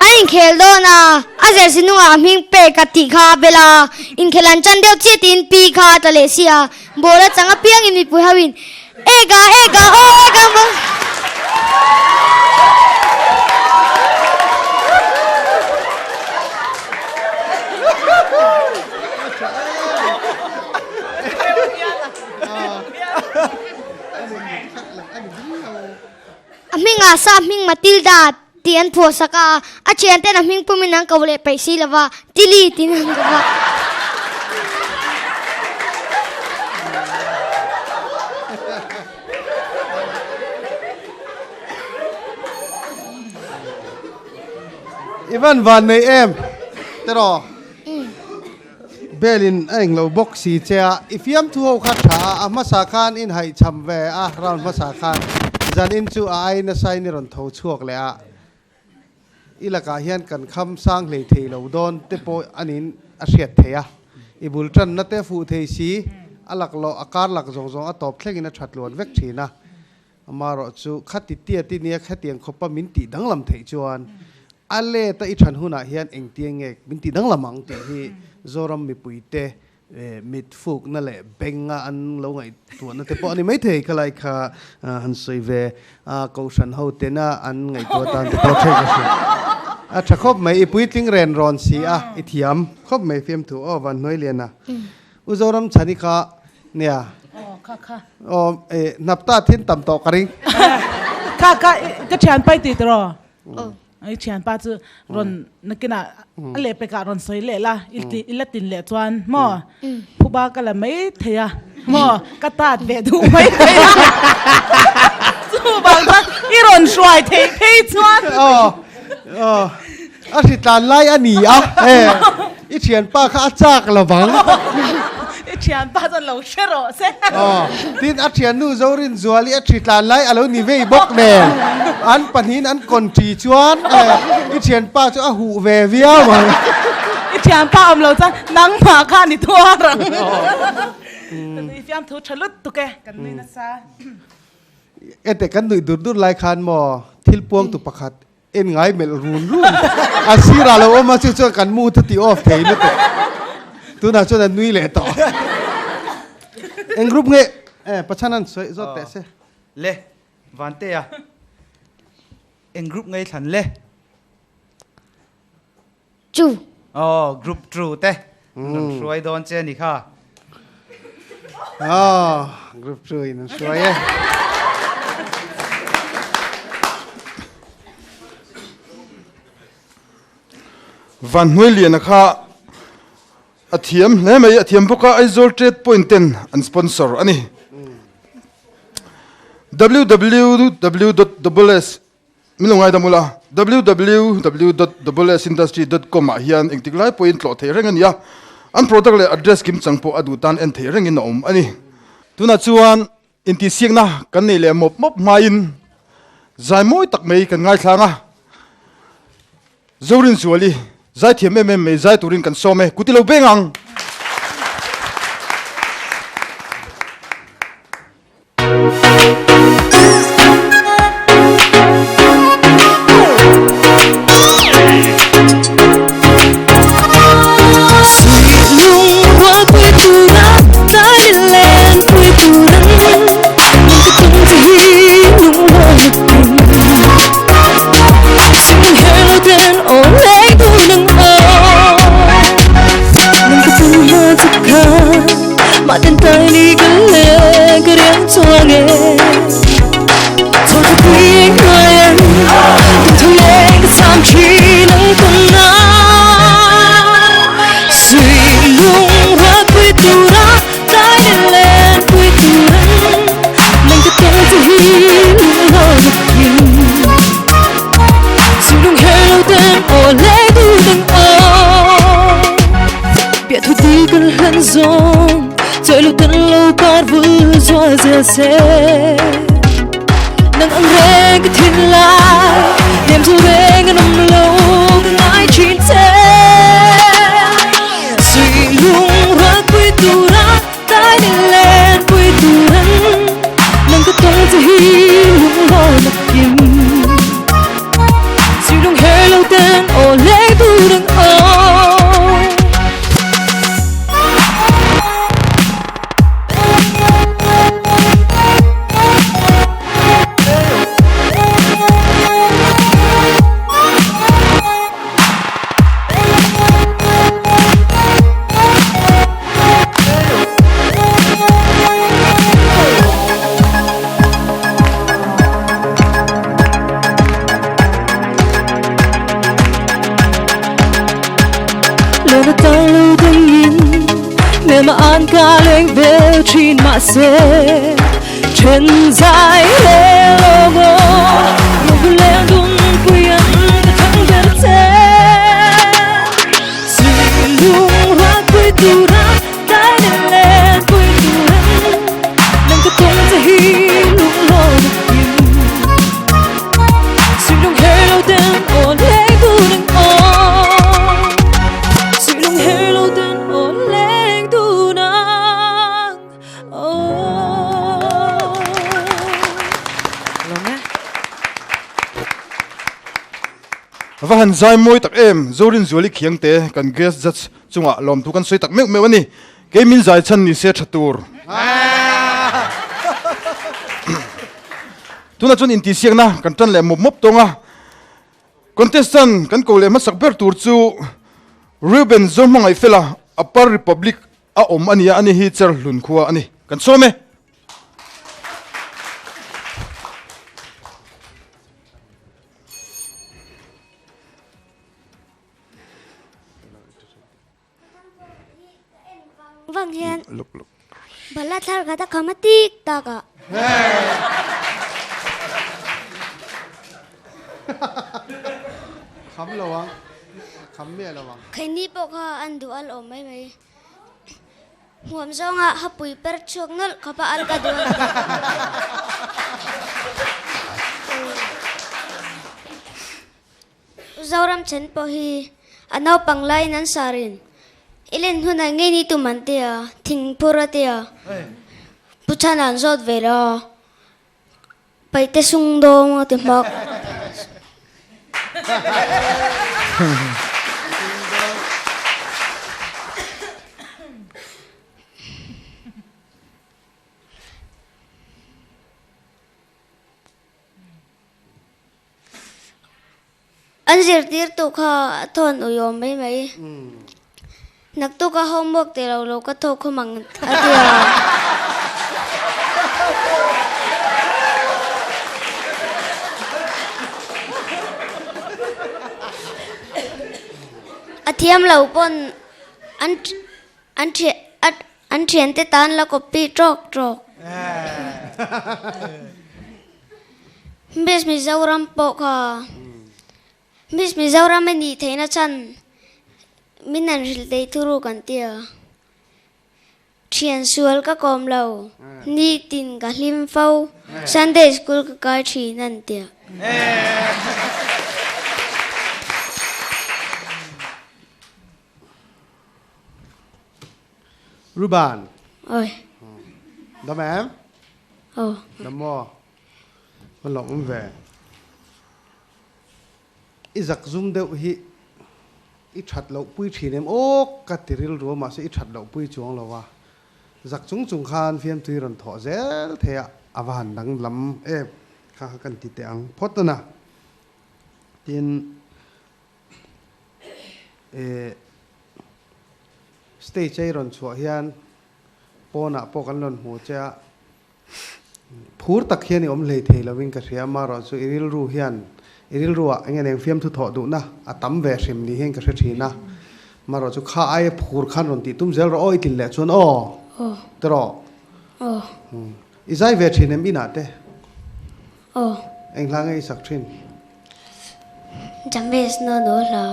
An inkhel dawn a, a zirsi nungah a hming pek a tih kha a bel a, inkhel an chan deuh chiah tiin pi kha a tla leh si a, ball a chang apiangin mipui ho in Eka eka aw eka ball. A hmingah sa hming Matilda tih an phuah sak a, a thianten a hming pumin an ko leh peih si lova, Tilly tiin an ko va. I van van nei em tiraw? Bel in a englo bawk si che a, i fiamthu ho kha tha a, a hmasa khan in haihcham ve a, round hmasa khan zan in chu a ai nasa in i rawn tho chhuak leh a, i lakah hian kan kham sang hlei thei lo dawn te pawh anin a hriat thei a, i bul tanna te fuh thei si, a laklawh a kar lak zawng zawng a tawp thlengin a that luan vek thin a. Amaherawh chu khati tiat i nia khatiang khawpa min tih danglam theih chuan a let a i than hunah hian engtia nge min tih danglam ang tih hi Zoram mipuite mit fukna leh benga an lo ngaihtuahna te pawh a ni maithei khalai kha han sawi ve a Kohhran ho tena an ngaihtuah tan te pawh thei ka hria. A tha khawp mai i puitling ren rawn si a i thiam khawp mai fiamthu aw Vanhnuailiana. U Zoram Chhani kha Nia. Aw kha kha. Aw e hnap ta thin tam tawh ka ring. Kha kha ka thian pai ti tiraw? Aw. I thian pa chu rawn nakinah a leh pekah rawn sawi leh la i la tin leh chuan maw phuba ka la mai thei a. Maw ka tat ve duh mai thei a. Chuvang chuan i rawn hruai theih phei chuan. Aw aw a hritlan lai a ni a e i thianpa kha a chak lo vang. I thianpa chuan lo hre rawh se. Aw tin a thiannu Zorinzuali a hritlan lai a lo ni vei bawk nen an pahnihin an kawnṭi chuan e i thianpa chu a huh ve viau ang. I thianpa awm lo chuan nangmah kha ni thuar ang. Ka nui fiamthu tha lut tuk e, kan nui nasa. Ete kan nuih dur dur lai khan maw thil puangtu pakhat en ngai melh run run a sirah lo awm a chu chuan kan mood a ti off thei lutuk. Tunah chuan a nui leh tawh. Eng group nge eh Pachhan an sawi zawt teh se. Le Vantea eng group nge i thlan le? True. Aw, group true te an rawn hruai dawn che a ni kha. Aw, group true in an hruai e. Van Hnuailiana kha a thiam hle mai, a thiam bawk a, Aizawl Trade Point ten an sponsor a ni. www.ws Min lo ngaidam ula, www dot wsindustry dot com ah hian engtik lai pawhin tlawh theih reng a ni a, an product leh address kim chang pawh a duh tan en theih rengin a awm a ni. Tunah chuan intihsiakna kan neih leh mawp mawp hmain zai mawi tak mai kan ngaithlang a, Zorinzuali zaithiam em em mai zai turin kan sawm e, kut i lo beng ang! Va han zai mawi tak em, Zorinzuali Khiangte kan guest judge chungah lawmthu kan sawi tak meuh meuh a ni. Kei min zai chhan ni se tha tur. Tunah chuan intihsiakna kan tan leh mawp mawp tawng a. Contestant kan ko leh hmasak ber tur chu Reuben Zohmangaihfela, Upper Republic a awm a nia, ani hi Cherhlun khua a ni. Kan sawm e. Vang hian. Luk luk. Bala thlar khat a kham a tik tak a. Kham lo ang. Kham miah lo ang. Khaini pawh kha an duh al awm mai mai. Hmuam zawnga hapui per chhuak nawlh khawpa al ka duh a ni. Zoram chen pawh hi a naupang laiin an sarin i len hunah ngei ni tum an ti a, thing phur a ti a, Pu Chhana an zawt ve lo a, Paihte sung dawng a ti hmak. An zirtirtu kha a thawn uiawm mai mai. Naktuka homework tih lo lo ka thawk khawm ang a ti a. A thiam lo pawn an an an thiante tan la copy tawk tawk. Miss Mizoram pawh kha Miss Mizoram a nih theihna chhan min han hrilh thei thuru kan ti a. Thian sual ka kawm lo, nitin ka hlim fo, Sunday school ka kai thin an ti a. Ruban. Oi. Dam em? Aw. Dam maw? Ka lawm ve. I zak zum deuh hi i that loh pui thin em aw ka ti rilru a mahse i that loh pui chuang lo a. Zak chung chung khan fiamtui rawn thawh zel thei a a va han danglam em kha kha kan ti teh ang phawt a na. Tin eh stage a i rawn chhuah hian pawnah pawh kan rawn hmu che a. Phur tak hian i awm hlei thei lovin ka hria, amaherawh chu i rilru hian i rilruah eng nge fiamthu thawh duhna a tam ve hrim ni hian ka hre thin a, amaherawh chu kha aia phur khan rawn tih tum zel rawh aw i tlin leh chuan aw tawh i zai ve thin em inah te eng hla nge i sak thin? James no no hla.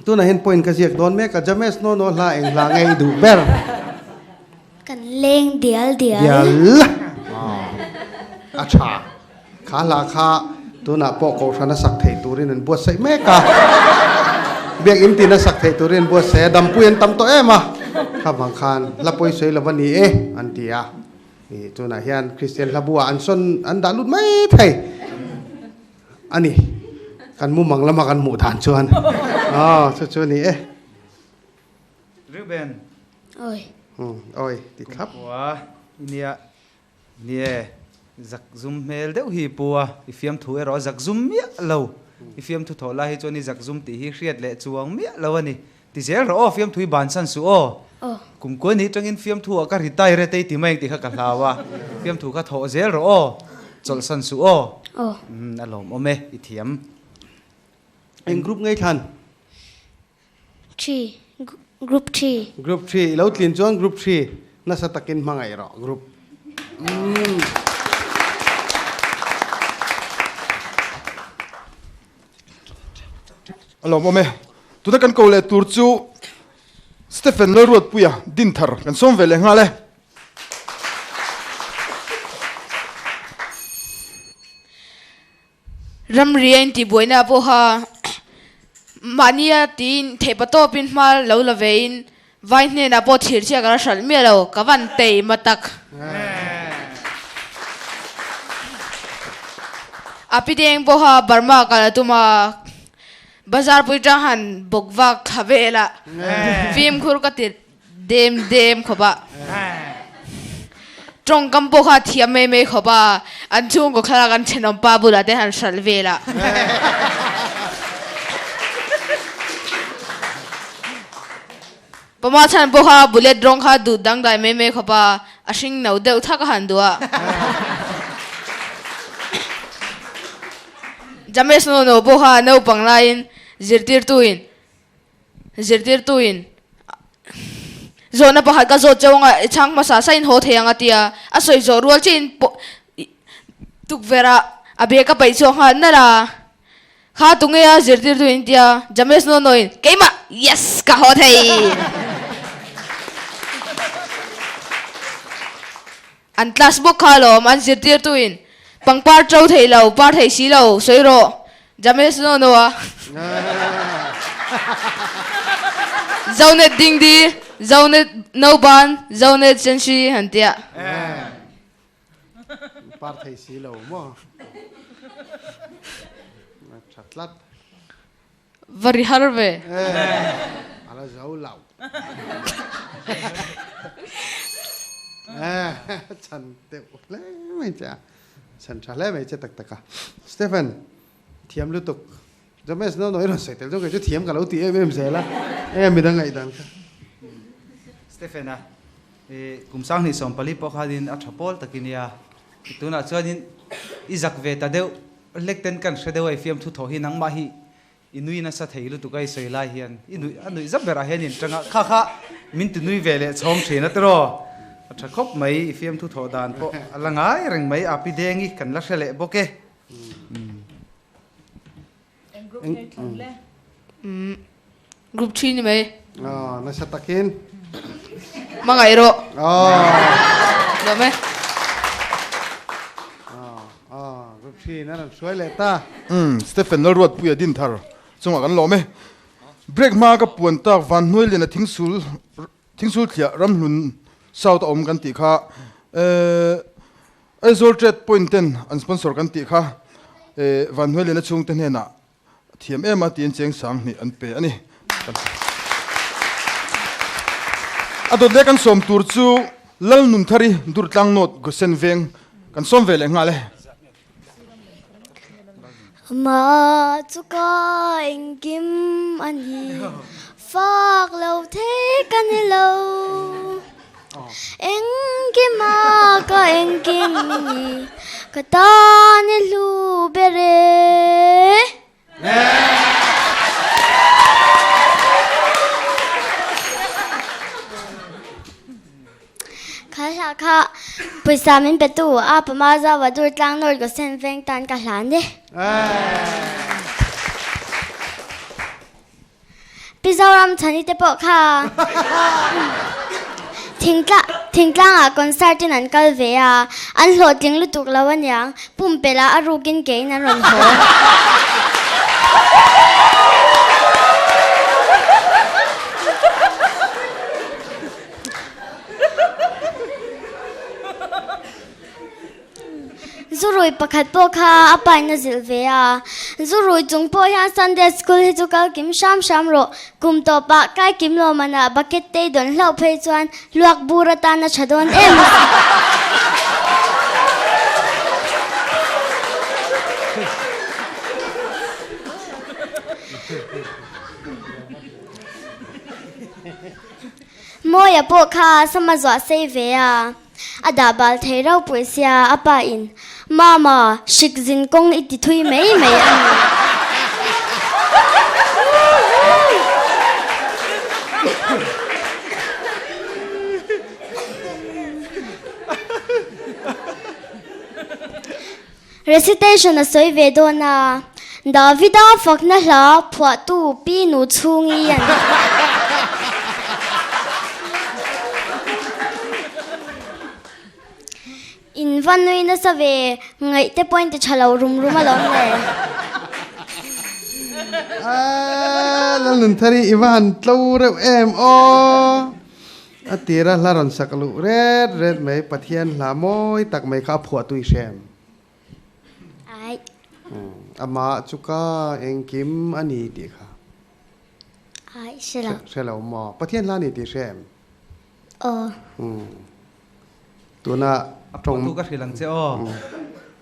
Tunah hian point ka ziak dawn mek a, James no no hla eng hla nge i duh ber? Kan leng dial dial. Dial. A tha. Kha hla kha tunah pawh Kohhran a sak theih turin an buatsaih mek a. Biakinn tin a sak theih turin an buatsaih a, dampui an tam tawh em a. Kha vang khan hla pawi sawi lo va ni e an ti a. Tunah hian Kristian hla buah an sawn an dah lut mai thei. A ni, kan mumang lama kan hmuh dan chuan aw chu chu a ni e. Reuben. Oi. Oi ti thlap. Kumkhua i nia nie zak zum hmel deuh hi pu a, i fiamthu erawh a zak zum miah lo. I fiamthu thawh lai hi chuan i zak zum tih hi hriat leh chuang miah lo a ni. Ti zel rawh aw, fiamthu i bansan suh aw. Kumkua ni atangin fiamthu ah ka retire te i ti mai ang tih kha ka hlau a, fiamthu kha thawh zel rawh aw, chawlhsan suh aw. Umm a lawmawm e, i thiam. Eng group ngei thlan? Three, group three. Group three, i lo tlin chuan group three nasa takin hmangaih rawh group. Umm. A lawmawm e. Tuna kan ko leh tur chu Stephen Lalruatpuia Dinthar kan sawm ve leh nghal e. Ramri a intihbuaina pawha mahnia tiin theihpa tawpin hma lo la vein vai hnenah pawh thirchhia ka la hralh miah lo, ka van tei ma tak. A pi deng pawha Burma kal a tum a, Bazar pui tang han bawk vak thla vel a, fimkhur ka ti dem dem khawp a. Tawngkam pawh kha a thiam mai mai khawp a, an chhungkaw thlalak an thenawm pa bulah te han hralh vel a. Pama chhan pawh kha bullet rawng kha duh dangdai mai mai khawp a, a hring no deuh thak a han duh a. James no no pawh kha naupang laiin zirtirtuin. Zirtirtuin zawhna pakhat ka zawt chauh anga i chhang hmasa sa in haw thei ang a ti a, a sawi zawh rual chiahin pawh tukverh ah a bag a paih chhuak nghal nalh a, kha tunge a zirtirtuin a ti a, James Nonoin keimah yes ka haw thei. An class bawk kha alawm, an zirtirtuin pangpar to thei lo, par thei si lo, sawi rawh, James no no a. Zonet dingdi, Zonet nauban, Zonet senhri han tia. Par thei si lo maw? Tha tlat. Va ri har ve. A la zo lo. Chhan deuh hle mai che a. Chhan tha hle mai che tak tak a. Stephen, thiam lutuk. James no no i rawn sawi tel chu kei chu thiam ka lo ti em em zel a. Enge midang ngaihdan kha. Stephen a, kum sanghnih 40 pawh khanin a tha pawl tak i nia. Tunah chuanin i zak ve ta deuh. Hlek ten kan hre deuh a i fiamthu thawh hi nangmah hi i nui nasa thei lutuk a i sawi lai hian i nuih a nuih zap berah hian in tang a kha kha min ti nui ve leh chhawm thin a tiraw a tha khawp mai i fiamthu thawh dan pawh a la ngai reng mai a pi dengi kan la hre leh bawk e. Eng group nge thlan le? Group 3 ni mai. Aw, nasa takin. Hmangaih rawh. Aw. Lawm e. Aw, aw, group 3 na rawn hruai leh ta. Umm, Stephen Lalruatpuia Dinthar chungah kan lawm e. Break hma ka puan tak van hnuai lian a thingsul thingsul thliah ramhlun south a awm kan tih kha eh Aizawl Trade Point ten an sponsor kan tih kha eh van hnuai lian a chhungte hnenah A thiam em a tiin cheng sang hnih an pe a ni. A dawt leh kan sawm tur chu Lalnunthari Durtlang North Gosen Veng kan sawm ve leh nghal e. Amah chu ka engkim a ni, fak lo thei ka ni lo. Engkima ka engkim ni, ka tan i hlu ber e. Kha hla kha pawisa min pe tu a pama zau a dur tlang nawr ka sen veng tan ka hlan e. Pi Zoram Chhani te pawh kha thingtlangah concert in an kal ve a, an hlawhtling lutuk lo aniang, pumpelh ah a rukin keiin an rawn haw. Zurui pakhat pawh kha a pain a zilh ve a, Zurui chung pawh hian Sunday School hi chu kal kim hram hram rawh, kum tawpah kai kim lo manah bucket te i dawn hlauh phei chuan luak bur atan a tha dawn em a si. Mawia pawh kha sama zuah sei ve a. A dah bal thei ropui sia a pa in, Mama, hrik zin kawng i ti thui mai mai a ni. Recitation a sawi ve dawn a, Davida fakna hla phuahtu Pi Nu Chhungi a ni. In va nui nasa ve, ngaih te pawhin ti tha lo rum rum alawm le. Aaa Lalnunthari i va han tlo reuh em aw. A tira hla rawn sak luh ret ret mai, Pathian hla mawi tak mai kha a phuah tui hrem. Ai. Amah chu ka engkim a ni tih kha. Ai, hre lo. Hre lo maw? Pathian hla a ni tih hre em? Aw. Tuna A phuahtu ka hrilh ang che aw.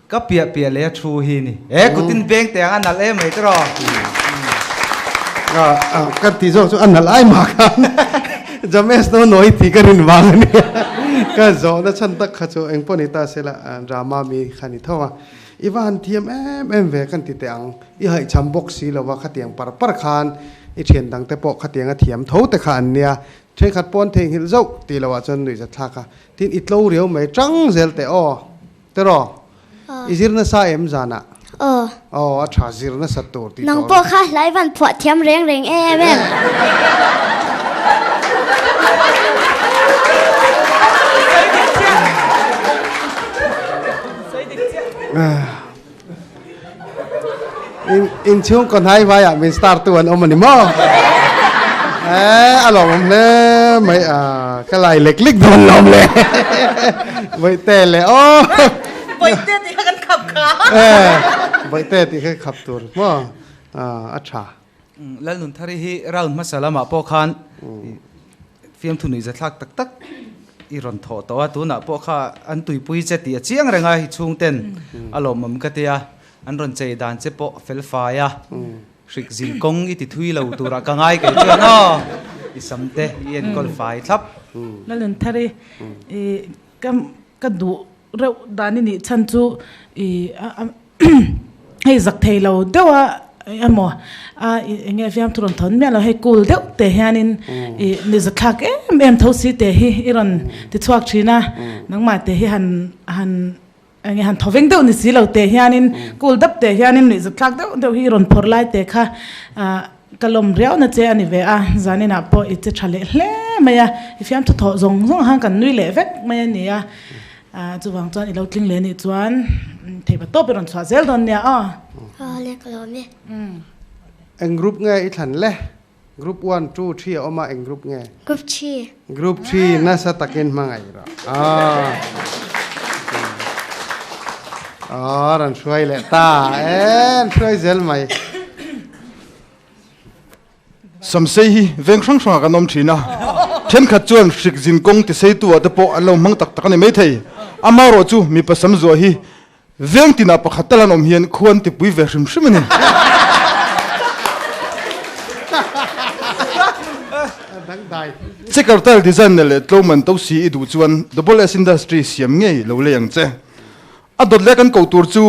Ka piah piah leh a thu hi ni. E kutin beng teh ang a nalh em mai tiraw. Ka ti zawk chu a nalh ai mah khan James no nawi tih ka rin vang a nia. Ka zawhna chhan tak kha chu engpawh ni ta sela drama mi kha ni tho a. I va han thiam em em ve kan ti teh ang. I haihcham bawk si lova khatiang par par khan. I thian dang te pawh khatianga thiam tho te kha an nia. Thenkhat pawn theihnghilh zauh tih loh ah chuan nuihzathlak a. Tin, i tlo riau mai tang zel teh aw. Teraw? I zir nasa em zanah? Aw. Aw, a tha zir nasa tur tih Nang pawh kha hlai van phuah thiam reng reng em em. In in chhung kaw hnai vaiah min star tu an awm a ni maw? Eh, a lawmawm hle mai a, ka lai lek lek dawn lawm le. Bawihte le aw. Bawihte tih kha kan khap kha. Eh, bawihte tih kha khap tur maw? A tha. Lalnunthari hi round hmasa lamah pawh khan fiamthu nuihza thlak tak tak i rawn thawh tawh a, tunah pawh kha an tuipui che tih a chiang reng a, i chhungten a lawmawm ka ti a, an rawn chei dan che pawh fel fai a, hrik zin kawng i ti thui lo turah ka ngai kei chuan aw, i sam te i enkawl fai thlap. Lalnunthari i ka ka duh reuh dan i nih chhan chu i hei zak thei lo deuh a emaw a eng nge fiamthu rawn thawn miah lo hei cool deuh te hianin i ni zathlak em em tho si te hi i rawn ti chhuak thin a nangmah te hi han han eng nge han thawveng deuh ni si lo te hianin cool dap te hianin nuih zathlak deuh deuh hi i rawn phawrh lai te kha ah ka lawm riau na che a ni ve a zaninah pawh i che tha leh hle mai a i fiamthu thawh zawng zawng khan kan nui leh vek mai a ni a. Ah chuvang chuan i lo tling leh anih chuan theipa tawp i rawn chhuah zel dawn nia aw. Aw le ka lawm e. Eng group nge i thlan le? Group one, two, three a awm a eng group nge? Group three. Group three nasa takin hmangaih rawh. Aw. Aw rawn hruai leh ta e, hruai zel mai. Samsei hi veng hrang hrangah kan awm thin a, thenkhat chuan hrik zin kawng tiseitu ah te pawh an lo hmang tak tak a ni maithei. Amaherawh chu mipa sam zuah hi veng tinah pakhat tal an awm hian khuan tipui ve hrim hrim a ni. Checker tile design na leh tlo man to si i duh chuan Double S Industry siam ngei lo lei ang che. A dawt leh kan koh tur chu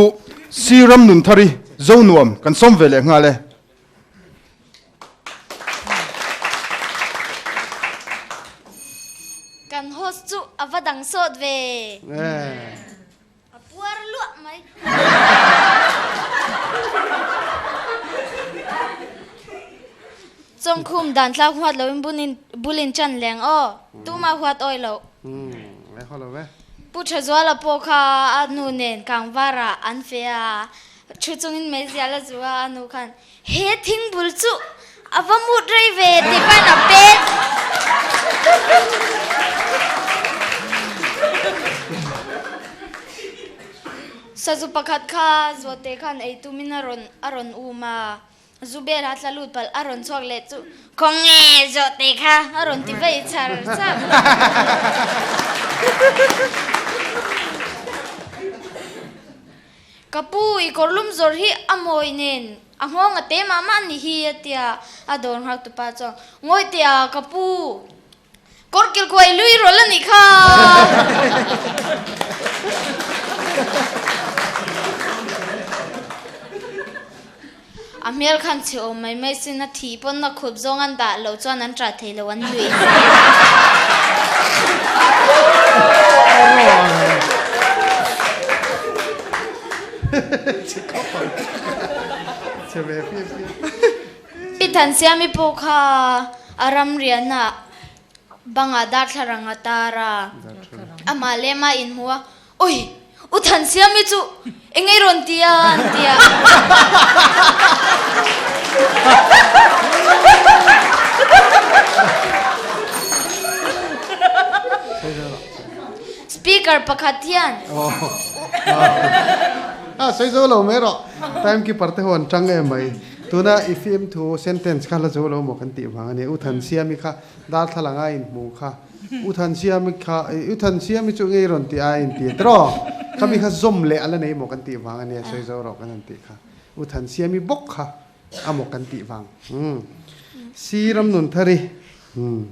Sir Ramnunthari Zonuam kan sawm ve leh nghal e. Kan host chu a va dang sawt ve. A puar luah mai. Chawngkhum dan tlak huat loin bunin bulin chan leng aw. Tumah huat awi loh. Pu Thazuala pawh kha a nu nen kangvarah an fe a. Thu chungin meizial a zu a, a nu khan, He thingbul chu a va mut rei ve tih pahin a pet. Sazu pakhat kha Zawhte khan ei tumin a rawn a rawn um a, zu bel a tla lut palh a rawn chhuak leh chu, Khawnge Zawhte kha a rawn ti vei char char. Ka pu, i kawrlum zawrh hi a mawi nen a nghawng a te mah mah ni hi a tia a dawr nghak tupa chuan Ngawi teh a, ka pu, kawr kilkuai lui rawlh a nih kha. A hmel khan chhe awm mai mai sin a thih pawn a khup zawng an dah loh chuan an ṭah thei lo an nuih. Pi Thansiami pawh kha a ramriahna bangah darthlalang a tar a, amah lema inhmu a, Oi! U Thansiami chu eng ei rawn ti a an ti a. Speaker pakhat hian. A sawi zo lo mai rawh. Time keeper te ho an tang em mai. Tuna i film thu sentence kha la zo lo maw kan tih vang a ni. U Thansiami kha darthlalang a inhmu kha. U Thansiami kha, U Thansiami chu ngei rawn tih a inti a tiraw? Khami kha zawm leh a la nei maw kan tih vang a nia, sawi zo rawh kan han tih kha. U Thansiami bawk kha a maw kan tih vang. Umm. Si Ramnunthari, umm,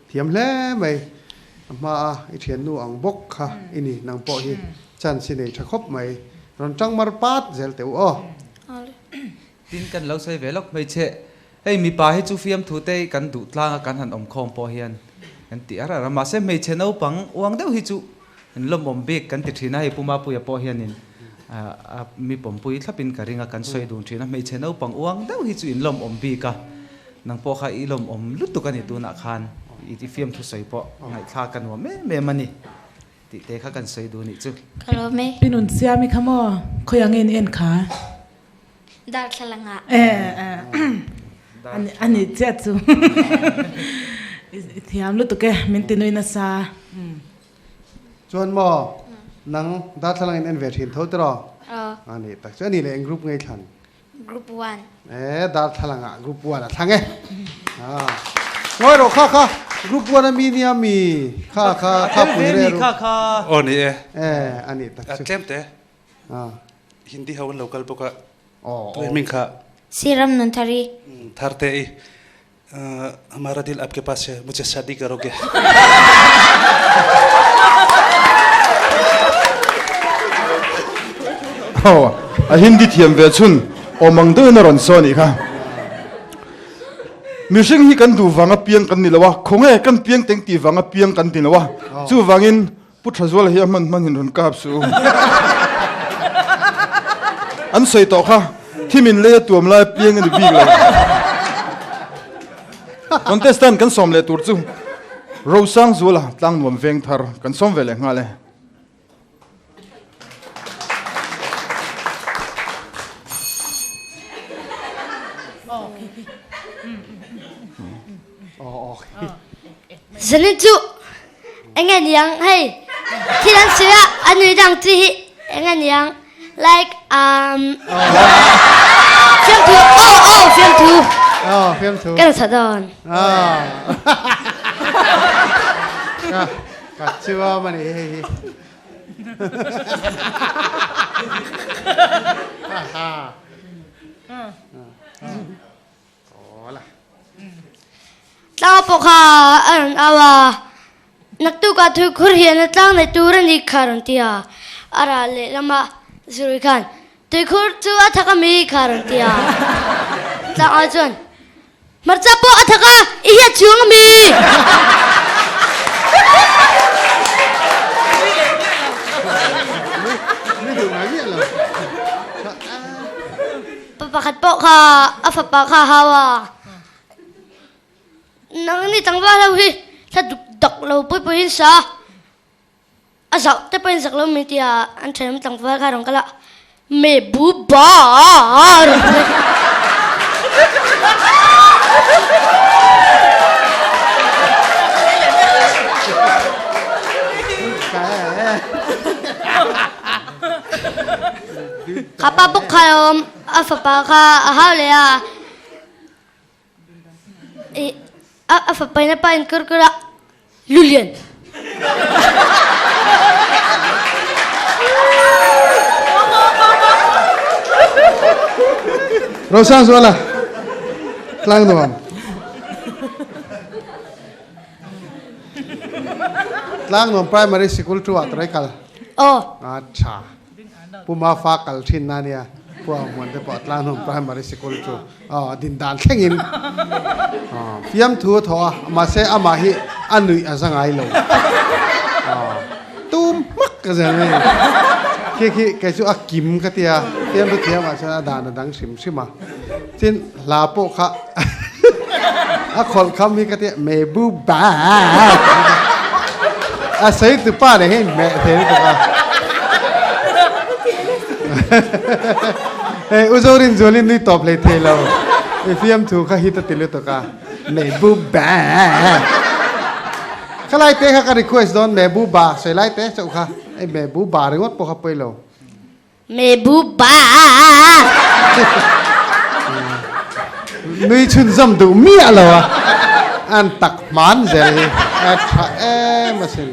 thiam hle mai. A hma a i thiannu ang bawk kha i ni, nang pawh hi chance i nei tha khawp mai. Rawn tang mar pat zel teh u aw. Tin kan lo sawi ve lawk hmeichhe. Hei mipa hi chu fiamthu te kan duh tlang a kan han awm khawm pawh hian kan ti ar ar a, mahse hmeichhe naupang uang deuh hi chu in lawmawm bik kan ti thin a, hei Pu Mapuia pawh hianin a mi pawmpui thlapin ka ring a, kan sawi dun thin a, hmeichhe naupang uang deuh hi chu in lawmawm bik a, nang pawh kha i lawmawm lutuk a ni tunah khan i fiamthu sawi pawh ngaihthlak a nuam em em a ni. Tih te kha kan sawi duh nih chu. Ka lawm e. Pi nun siam i kha maw? Khawi ang in en kha? Darthlalang ah. E a ni chiah chu. I thiam lutuk e, min ti nui nasa. Chuan maw nang darthlalang in en ve thin tho tiraw? Aw. A ni tak chu a ni leh eng group ngei thlan? Group one. E darthlalang ah group one a thlang e. Ah. Ngawi rawh kha kha group one a mi nia mi kha kha kha pui re ru. Kha kha. Aw ni e. E a ni tak chu. Tlem te. Ah. Hindi ho an lo kal bawk a. Aw. Tui hming kha. Siram Nunthari. Thar te i. Hamara dil aapke paas hai mujhe shaadi karoge. Aw, a Hindi thiam ve chhun awm ang deuhin a rawn sawi anih kha. Mihring hi kan duh vanga piang kan ni lo a, khawnge kan piang teng tih vanga piang kan ti lo a, chuvangin Pu Thazuala hi a hman hman in rawn kap suh u. An sawi tawh kha, thim in lei a tuam lai piang a ni bik lo. Contestant kan sawm leh tur chu Rosangzuala Tlangnuam Vengthar kan sawm ve leh nghal e. Zanin chu eng a niang hei thil an sawi a a nui dang chi hi eng a niang like um fiamthu aw aw fiamthu aw fiamthu ka la chha dawn ka ka chiwa mani hei hi ha Tlanga pawh kha a rawn au a, Naktukah tuikhur hian a tlang nei tur a ni kha a rawn ti a. A ral lehlamah Zurui khan, Tuikhur chu a thak a mi kha a rawn ti a. Tlangau chuan, Hmarcha pawh a thak a, i hiat chhung a mi? Pa pakhat pawh kha a fapa kha a hau a, Nang ni tlangval ho hi thla duk dak lo pui pui in sa a, zauh te pawhin zak lo mi tia an thenawm tlangval kha a rawn kal a, Me bu ba a rawn ti. Kha pa bawk kha a awm, a fapa kha a hau leh a, ih a fapa in a pa in kur kur a, Lulian. Rosangzuala, tlang nuam. Tlang nuam primary sikul chu ah tarai kal. Aw. Acha. Pu Mafa kal thin na nia. Pu Ang Hmuan te pawh tlang nuam primary sikul chu aw din dan thleng in fiam thu a thaw a mahse amah hi a nuih a za ngai lo. Tum hmak ka zel mai. Khi khi kei chu a kim ka tia fiam thu thiam ah chuan a dan a dang hrim hrim a. Tin hla pawh kha a khawlh kham hi ka tia Mehbooba a sawi tu pa leh hian hmeh thei lutuk a. Hei U Zorinzualin nui tawp hlei thei lo i fiamthu kha hit a ti lutuk a Mehbooba kha lai te kha ka request dawn Mehbooba sawi lai te chauh kha hei Mehbooba ringawt pawh kha pawi lo. Mehbooba. Nui chhunzawm duh miah lo a, an tak hman zel hi a tha em asin.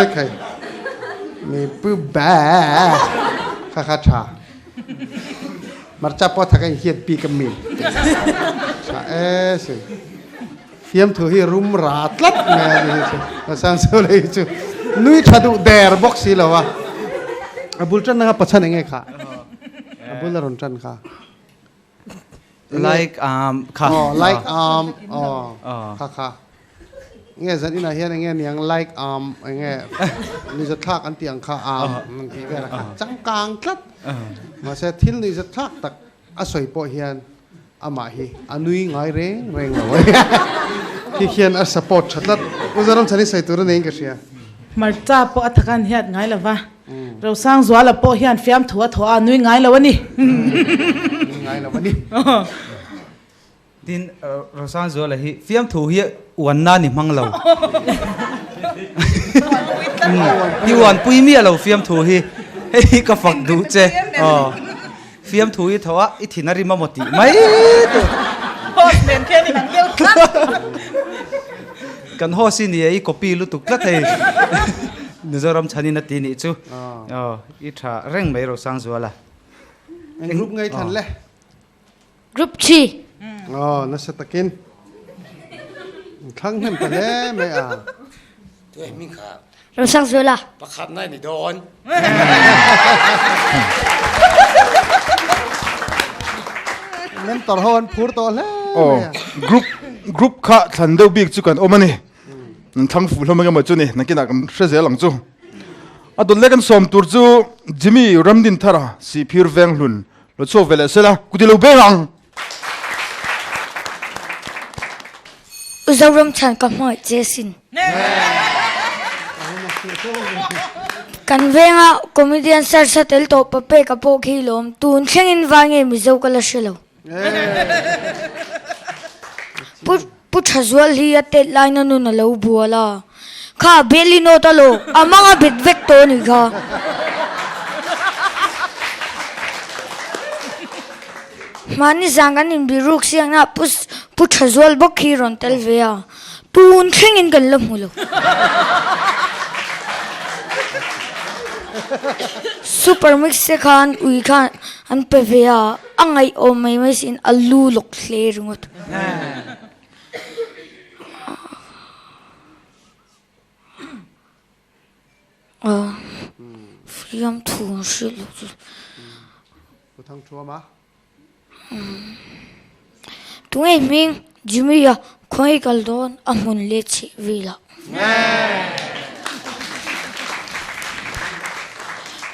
Ekhei Mehbooba kha kha tha. Hmarcha pawh thak a inhiat bik a mi. Tha e sin. Fiamthu hi rum ra tlat mai a ni hi chu. Pasang Sole hi chu nui tha duh der bawk si lo a. A bul tan anga pachhan eng nge kha? A bul a rawn tan kha. Like um kha. Aw like um aw kha kha. Nge zan inah hian enge niang like um enge nuihzatthlak an tih ang kha um an tih vel a kha changkang tlat. Mahse thil nuihzatthlak tak a sawi pawh hian amah hi a nui ngai reng reng lo a ni. Khi khian a support tha tlat. U Zoramchhani sawi tur a neiin ka hria. Hmarcha pawh a thak a an hiat ngai lo va. Rosangzuala pawh hian fiamthu a thawh a, a nui ngai lo a ni. Nui ngai lo a ni. Tin, Rosangzuala hi fiamthu hi uan nan i hmang lo. I uanpui miah lo fiamthu hi. Hei hi ka fak duh che. Aw. Fiamthu i thawh a, i thin a rim a maw tih mai tur. Host nen khian i han deuh tlat. Kan host hi ni e, i copy lutuk tlat hei. Mizoram chhanin a ti nih chu. Aw, i tha reng mai Rosangzuala. Eng group ngei thlan le? Group thi. Aw, nasa takin. Thlang hnem ta hle mai a. Tu e hming kha. Rosangzuala. Pakhat nai ni dawn. Mentor ho an phur tawh hle mai a. Group group kha thlan deuh bik chu kan awm a ni. An thlang fuh hlawm engemaw chu ni. Nakinah kan hre zel ang chu. A dawt leh kan sawm tur chu Jimmy Ramdinthara Sihphir Venghlun Lo chhuak ve leh sela, ku ti lo beng ang. U Zoram chhan ka hmangaih che sin. Kan venga comedian search a tel tawh pa peka pawh khi lawm tun thlengin vai nge Mizo ka la hre lo. Pu Pu Thazual hi a tet laina nun a lo bual a, kha Belly note a lo a mang a bet vek tawh a nih kha. Hmani zan kan inbih ruk siangna Pu Pu Thazual bawk khi rawn tel ve a, tun thlengin kan la hmu lo. Super Mix te khan ui khan an pe ve a, a ngaihawm mai mai siin a lu lawk hle ringawt. Fiam thu an hrilh loh chu. Pu Thangthuama. Tunge hming Jimmy-a khawngaih kal dawn a hmun leh chheh velah.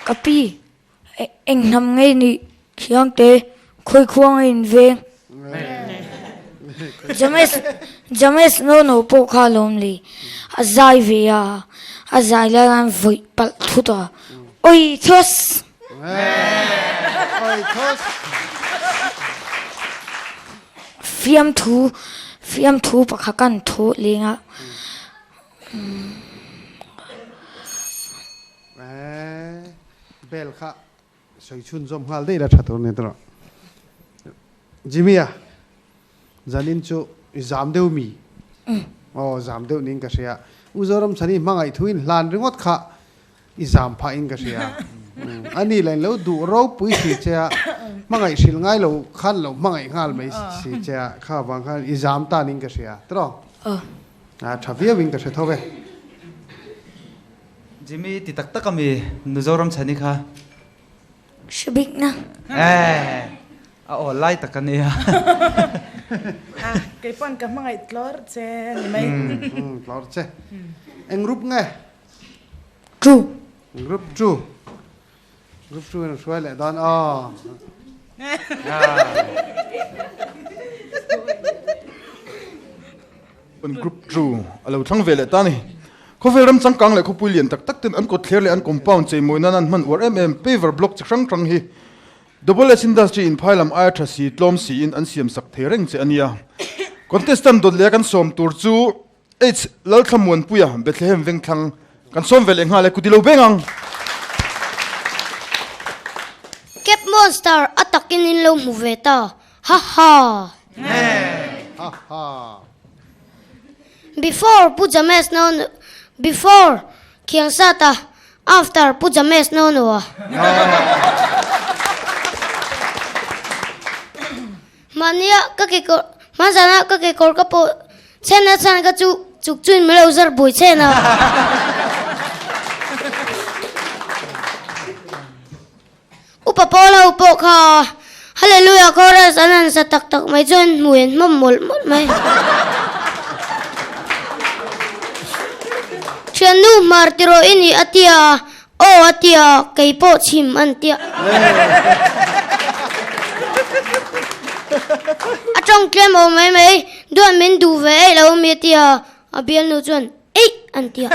Ka pi Eng hnam ngei nih thiangte khawi khuang a in veng. James James no no pawh kha lawm le a zai ve a a zai lai khan vawih palh thut a oi thos. Oi thos. Fiamthu fiamthu pakhat kan thawh leng a. Bell kha sawi chhun zawm nghal daih la tha tur ni tawh. Jimmy a, zanin chu i zam deuh mi? Aw zam deuh niin ka hria. U Zoram chhan i hmangaih thu in hlan ringawt kha i zam phah in ka hria. A ni la in lo duh ropui si che a, hmangaih hrilh ngai lo khan lo hmangaih nghal mai si che a, kha vang khan i zam tan in ka hria. Tawh? A tha viau in ka hre tho ve. Jimmy ti tak tak ami Mizoram chhani kha. Hre bik na. Eh a aw lai tak a nia. Ah kei pawn ka hmangaih tlawr che ni mai. Tlawr che. Eng group nge? Two. Group two. Group two in hruai leh dawn aw. An group two a lo thlang ve leh ta a ni. Khawvel ram changkang leh khawpui lian tak tak ten an kawt thler leh an compound cheimawi nan an hman uar em em paver block chi hrang hrang hi Double S Industry in phai lam aia tha si tlawm siin an siam sak thei reng che a nia. Contestant dawt leh a kan sawm tur chu H Lalthlamuanpuia Bethlehem Vengthlang kan sawm ve leh nghal e kuti lo beng ang. Cap Monster a takin in lo hmu ve ta. Ha ha. Ha ha. Before Pu James no before Khiangsata after Pu James no no a. Mahnia ka kekawr hmanzana ka kekawr ka pawh chhen a chhan ka chu chuk chuin min lo zar buai chhen a. Upa pawl ho pawh kha. Hallelujah chorus an han sa tak tak mai chuan hmui an hmawm mawlh mawlh mai. Thiannu hmar ti rawh i nih a tia, aw a tia, kei pawh chhim an tia. A tawng tlem awm mai mai, duan min duh ve eih lo mi a tia, a bialnu chuan Eih! an ti a.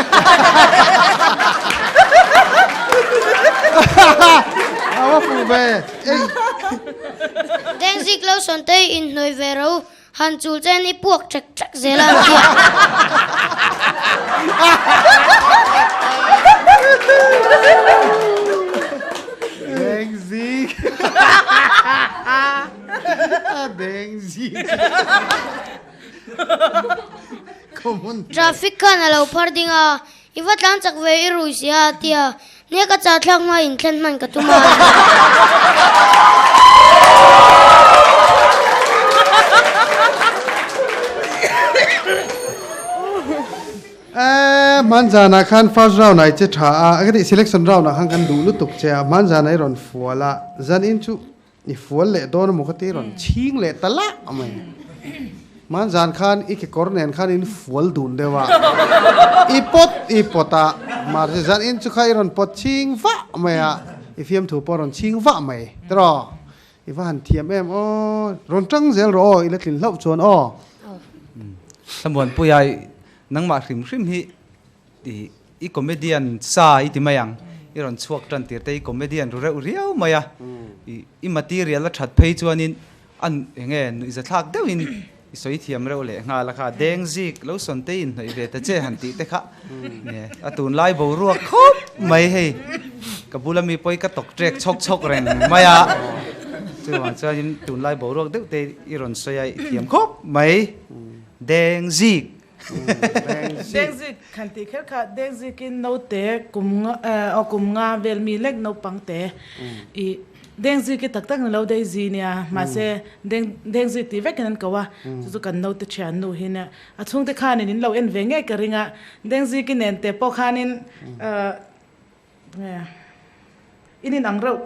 A va fuh ve! Eih! Dengzik lo sawn te i inhnawih ve ro, han chul chen i puak ṭek ṭek zel a an ti a. Dengzik! Dengzik! Traffic khan a lo phar ding a, I va tlan chak ve i rui sia a ti a, Nia ka chah thlak hma in thlen hman ka tum a. Eh, hmanzanah khan first round ah i che tha a, ka tih selection round ah khan kan duh lutuk che a, hmanzanah i rawn fual a, zanin chu I fual leh dawn emaw ka ti rawn chhing leh ta lah mai. Hmanzan khan i kekawr nen khan in fual dun deuh a, i pawt i pawt a, mahse zan in chu kha i rawn pawt chhing vah mai a, i fiamthu pawh rawn chhing vah mai tiraw. I va han thiam em aw, rawn tang zel rawh aw, i la tlin hlauh chuan aw. Thlamuanpuia nangmah hrim hrim hi I i comedian sa i ti mai ang, i rawn chhuak tan tir te i comedian ru reuh riau mai a, i i material a that phei chuanin an eng nge nuihza thlak deuhin i sawi thiam reuh leh nghal a kha, deng zik lo sawn te inhnawih ve ta che han tih te kha nge a tunlai boruak khawp mai hei ka bula mi pawh i ka tawk trek chhawk chhawk reng mai a, chuvang chuanin tunlai boruak deuh te i rawn sawi a i thiam khawp mai, deng zik. Dengzik khan tih kher kha Dengzikin naute kum aw kum nga vel mi lek naupang te i Dengzik hi tak tak ni lo Daisy nia mahse Deng Dengzik tih vekin an ko a chu chu kan naute thian nu hi nia a chhungte khanin in lo en ve ngei ka ring a Dengziki nen te pawh khanin In in ang reuh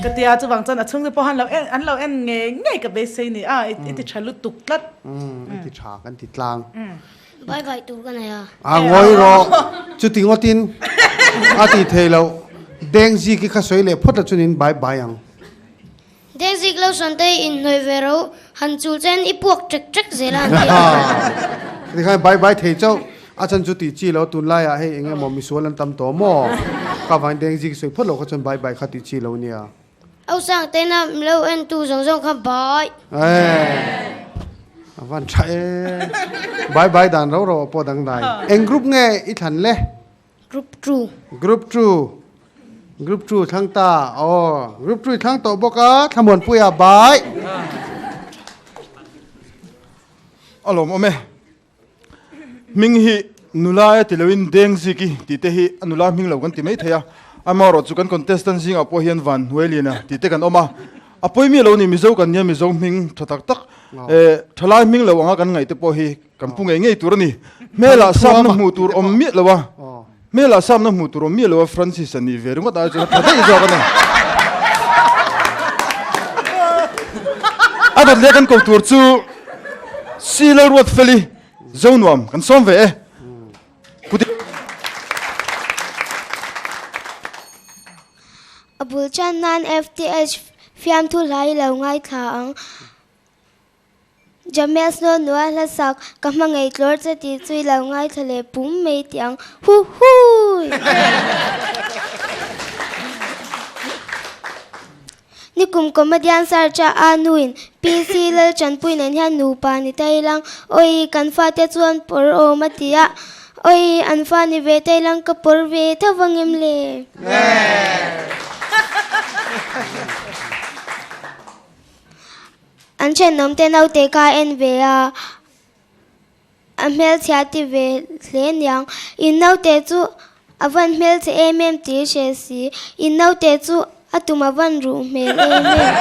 ka tia chuvang chuan a chhungte pawh han lo en an lo en ngei ngei ka beisei ni a i ti tha lutuk tlat. I ti tha kan ti tlang. Bye bye tur ka nei a. A ngawi rawh chuti ngawtin a ti thei loh Dengzik i kha sawi leh phawt la chuan in bye bye ang. Dengzik lo sawn te in hnawih ve ro han chul chen i puak ṭek ṭek zel a an ti a. Tikhan bye bye thei chauh a chan chu tih chi lo tunlai ah hei eng emaw misual an tam tawh maw ka vang Dengzik sawi phawt lo kha chuan bye bye kha tih chi lo nia. Au sang te na lo en tu zawng zawng kha bye. A van tha e bye bye dan ro ro pawh dangdai. Eng group nge i thlan le? Group two. Group two. Group two thlang ta. Aw, group two thlang tawh bawk a, Thlamuanpuia bai. A lawm awm e. Hming hi nula e ti loin Dengziki tih te hi a nula hming lo kan ti mai thei a. Amaherawhchu chu kan contestant zingah pawh hian Van Hnuailiana tih te kan awm a. A pawimawh lo ni Mizo kan nia Mizo hming tha tak tak thalai hming lo anga kan ngaih te pawh hi Kan pu ngei ngei tur a ni. Hmelah samna hmuh tur awm miah lo a, hmelah samna hmuh tur awm miah lo a Francis a nih ve ringawt ai chuan a tha daih zawk a ni. A dawt leh kan ko tur chu Si Lalruatfeli Zonuam kan sawm ve e. A bul chan nan FTH fiamthu hla i lo ngaithla ang. Jamel Snow nua hla sak ka hmangaih tlawr che tih chu i lo ngaithla leh pum mai tih ang hu hui! Nikum comedian search a a nuin PC Lalchanpui nen hian nupa ni ta ilang awi kan fate chuan pawr awm a ti a, awi an fa ni ve ta ilang ka pawr ve tho vang em le? An thenawm te naute kha a en ve a, a hmelchhia ti ve hle niang. In naute chu a van hmelchhe em em tih hre si, in naute chu a tum a van ruh hmel em em.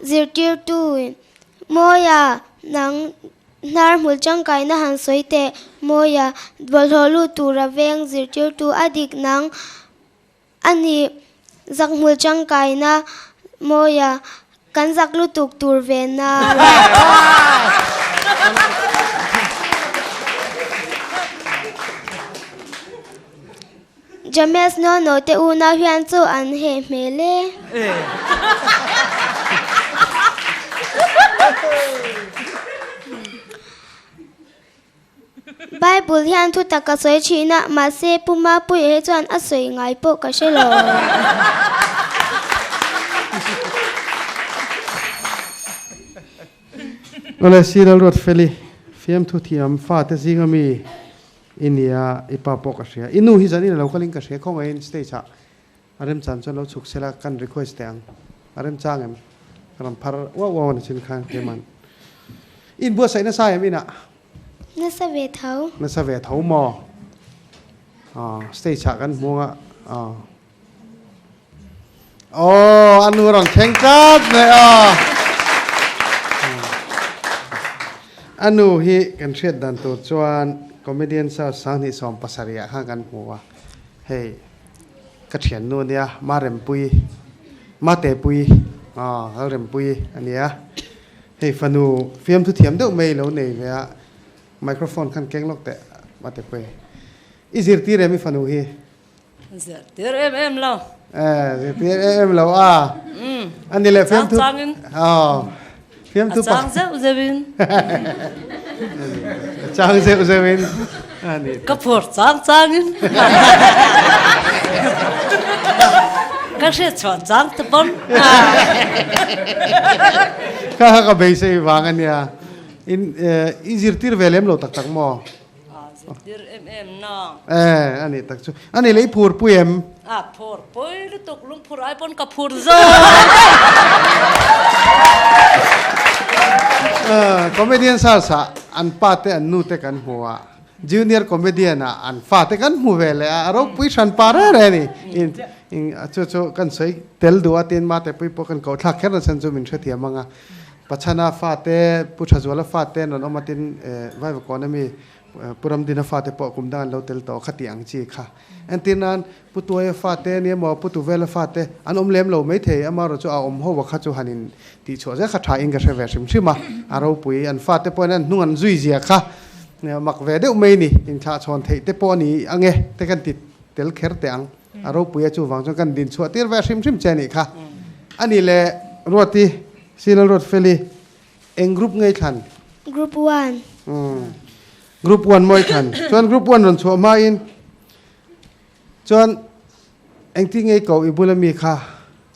Zirtirtu in, Mawia, nang. Hnar hmul tangkaina han sawi teh Mawia, bawlhhlawh lut tura veng zirtirtu a dik nang a ni. Zak hmul tangkaina Mawia, kan zak lutuk tur ve na. James Nono te unau hian chu an heh hmel e. Bible hian thu tak a sawi thin a, mahse Pu Mapuia hi chuan a sawi ngai pawh ka hre lo. Awle Sir Lalruatfeli, fiamthu thiam fate zinga mi I nia, i pa pawh ka hria. I nu hi zanin a lo kalin ka hria khawngaihin stage ah a remchan chuan lo chhuk sela kan request teh ang. A remchang em? Ka rawn phar uau uau a ni chin khan keimah. I inbuatsaih nasa em inah? Nasa ve tho. Nasa ve tho maw? Aw, stage ah kan hmu anga aw. Aw, a nu rawn thleng tlat mai aw. A nu hi kan hriat dan tur chuan comedian search 2017 ah khan kan hmu a. Hei ka thiannu ania Marempui, Matepui, aw Lalrempui a nia. Hei fanu fiamthu thiam deuh mai lo nei ve a, microphone khan keng lawk teh Matepui. I zirtir em i fanu hi? Zirtir em em lo. Eh, zirtir em em lo a. Ani le fiam thu. Changin. Oh. Fiam thu pa. Chang zeuh zeuh in. Chang zeuh zeuh in. Ani. Ka phur chang chang in. Ka hriat chhuah chang te pawn. Kha kha ka beisei vang ania. In i zirtir ve lem lo tak tak maw? A zirtir em em na. Eh, a nih tak chu. A nih leh i phur pui em? A phur pui lutuk, lungphur ai pawn ka phur zawk. Comedian search ah an pa te an nu te kan hmu a, junior comedian ah an fa te kan hmu ve leh a, a ropui hran pa reng reng a ni. In chu chu kan sawi tel duh a tin mate pui pawh kan koh thlak kher nasa chu min hrethiam ang a. Pachhana fate, Pu Thazuala fate an rawn awm a tin Vaivakawn ami Pu Ramdina fate pawh kum dang an lo tel tawh kha tih ang chi kha. Entir nan Pu Tuaia fate ni emaw Pu Tuvela fate an awm lem lo maithei amaherawh chu a awm ho a kha chu han in tih chhuah zel kha tha in ka hre ve hrim hrim a, a ropui an fate pawhin an hnung an zui zia kha mak ve deuh mai ni, inthlah chhawn theih te pawh a ni ang e te kan ti tel kher teh ang. A ropui a chuvang chuan kan din chhuah tir ve hrim hrim che a nih kha. A nih le Ruati, Sinal Ruatfeli, eng group nge i thlan? Group one. Umm group one maw i thlan? Chuan group one rawn chhuah hmain chuan engtin nge i koh i bula mi kha?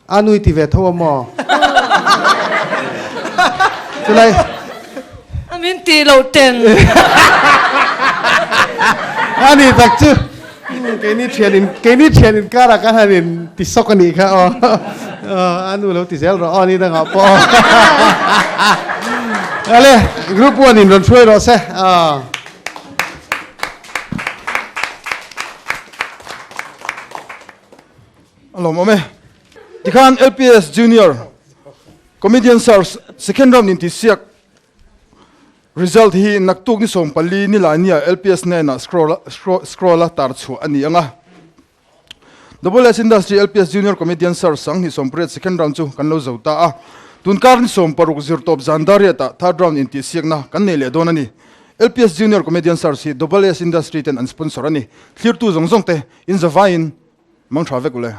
A nui ti ve tho a maw? Chulai. A min ti lo ten. A ni tak chu. Keini thian in keini thian in kar ah kan han in ti sawk a nih kha aw. A nu lo ti zel rawh aw ni dangah pawh. Ale group 1 in rawn hruai rawh se. A lawmawm e. Tikhan LPS Junior Comedian Search Second Round intihsiak result hi naktuk ni 14 nilai nia LPS hnenah scroll a tar chhuah a ni ang a. Double S Industry LPS Junior Comedian Search 2018 Second Round chu kan lo zo ta a. Tunkar ni 16 zirtawp zan dariatah Third Round intihsiakna kan nei leh dawn a ni. LPS Junior Comedian Search hi Double S Industry ten an sponsor a ni. Thlirtu zawng zawng te inzavaiin Mang tha vek ule.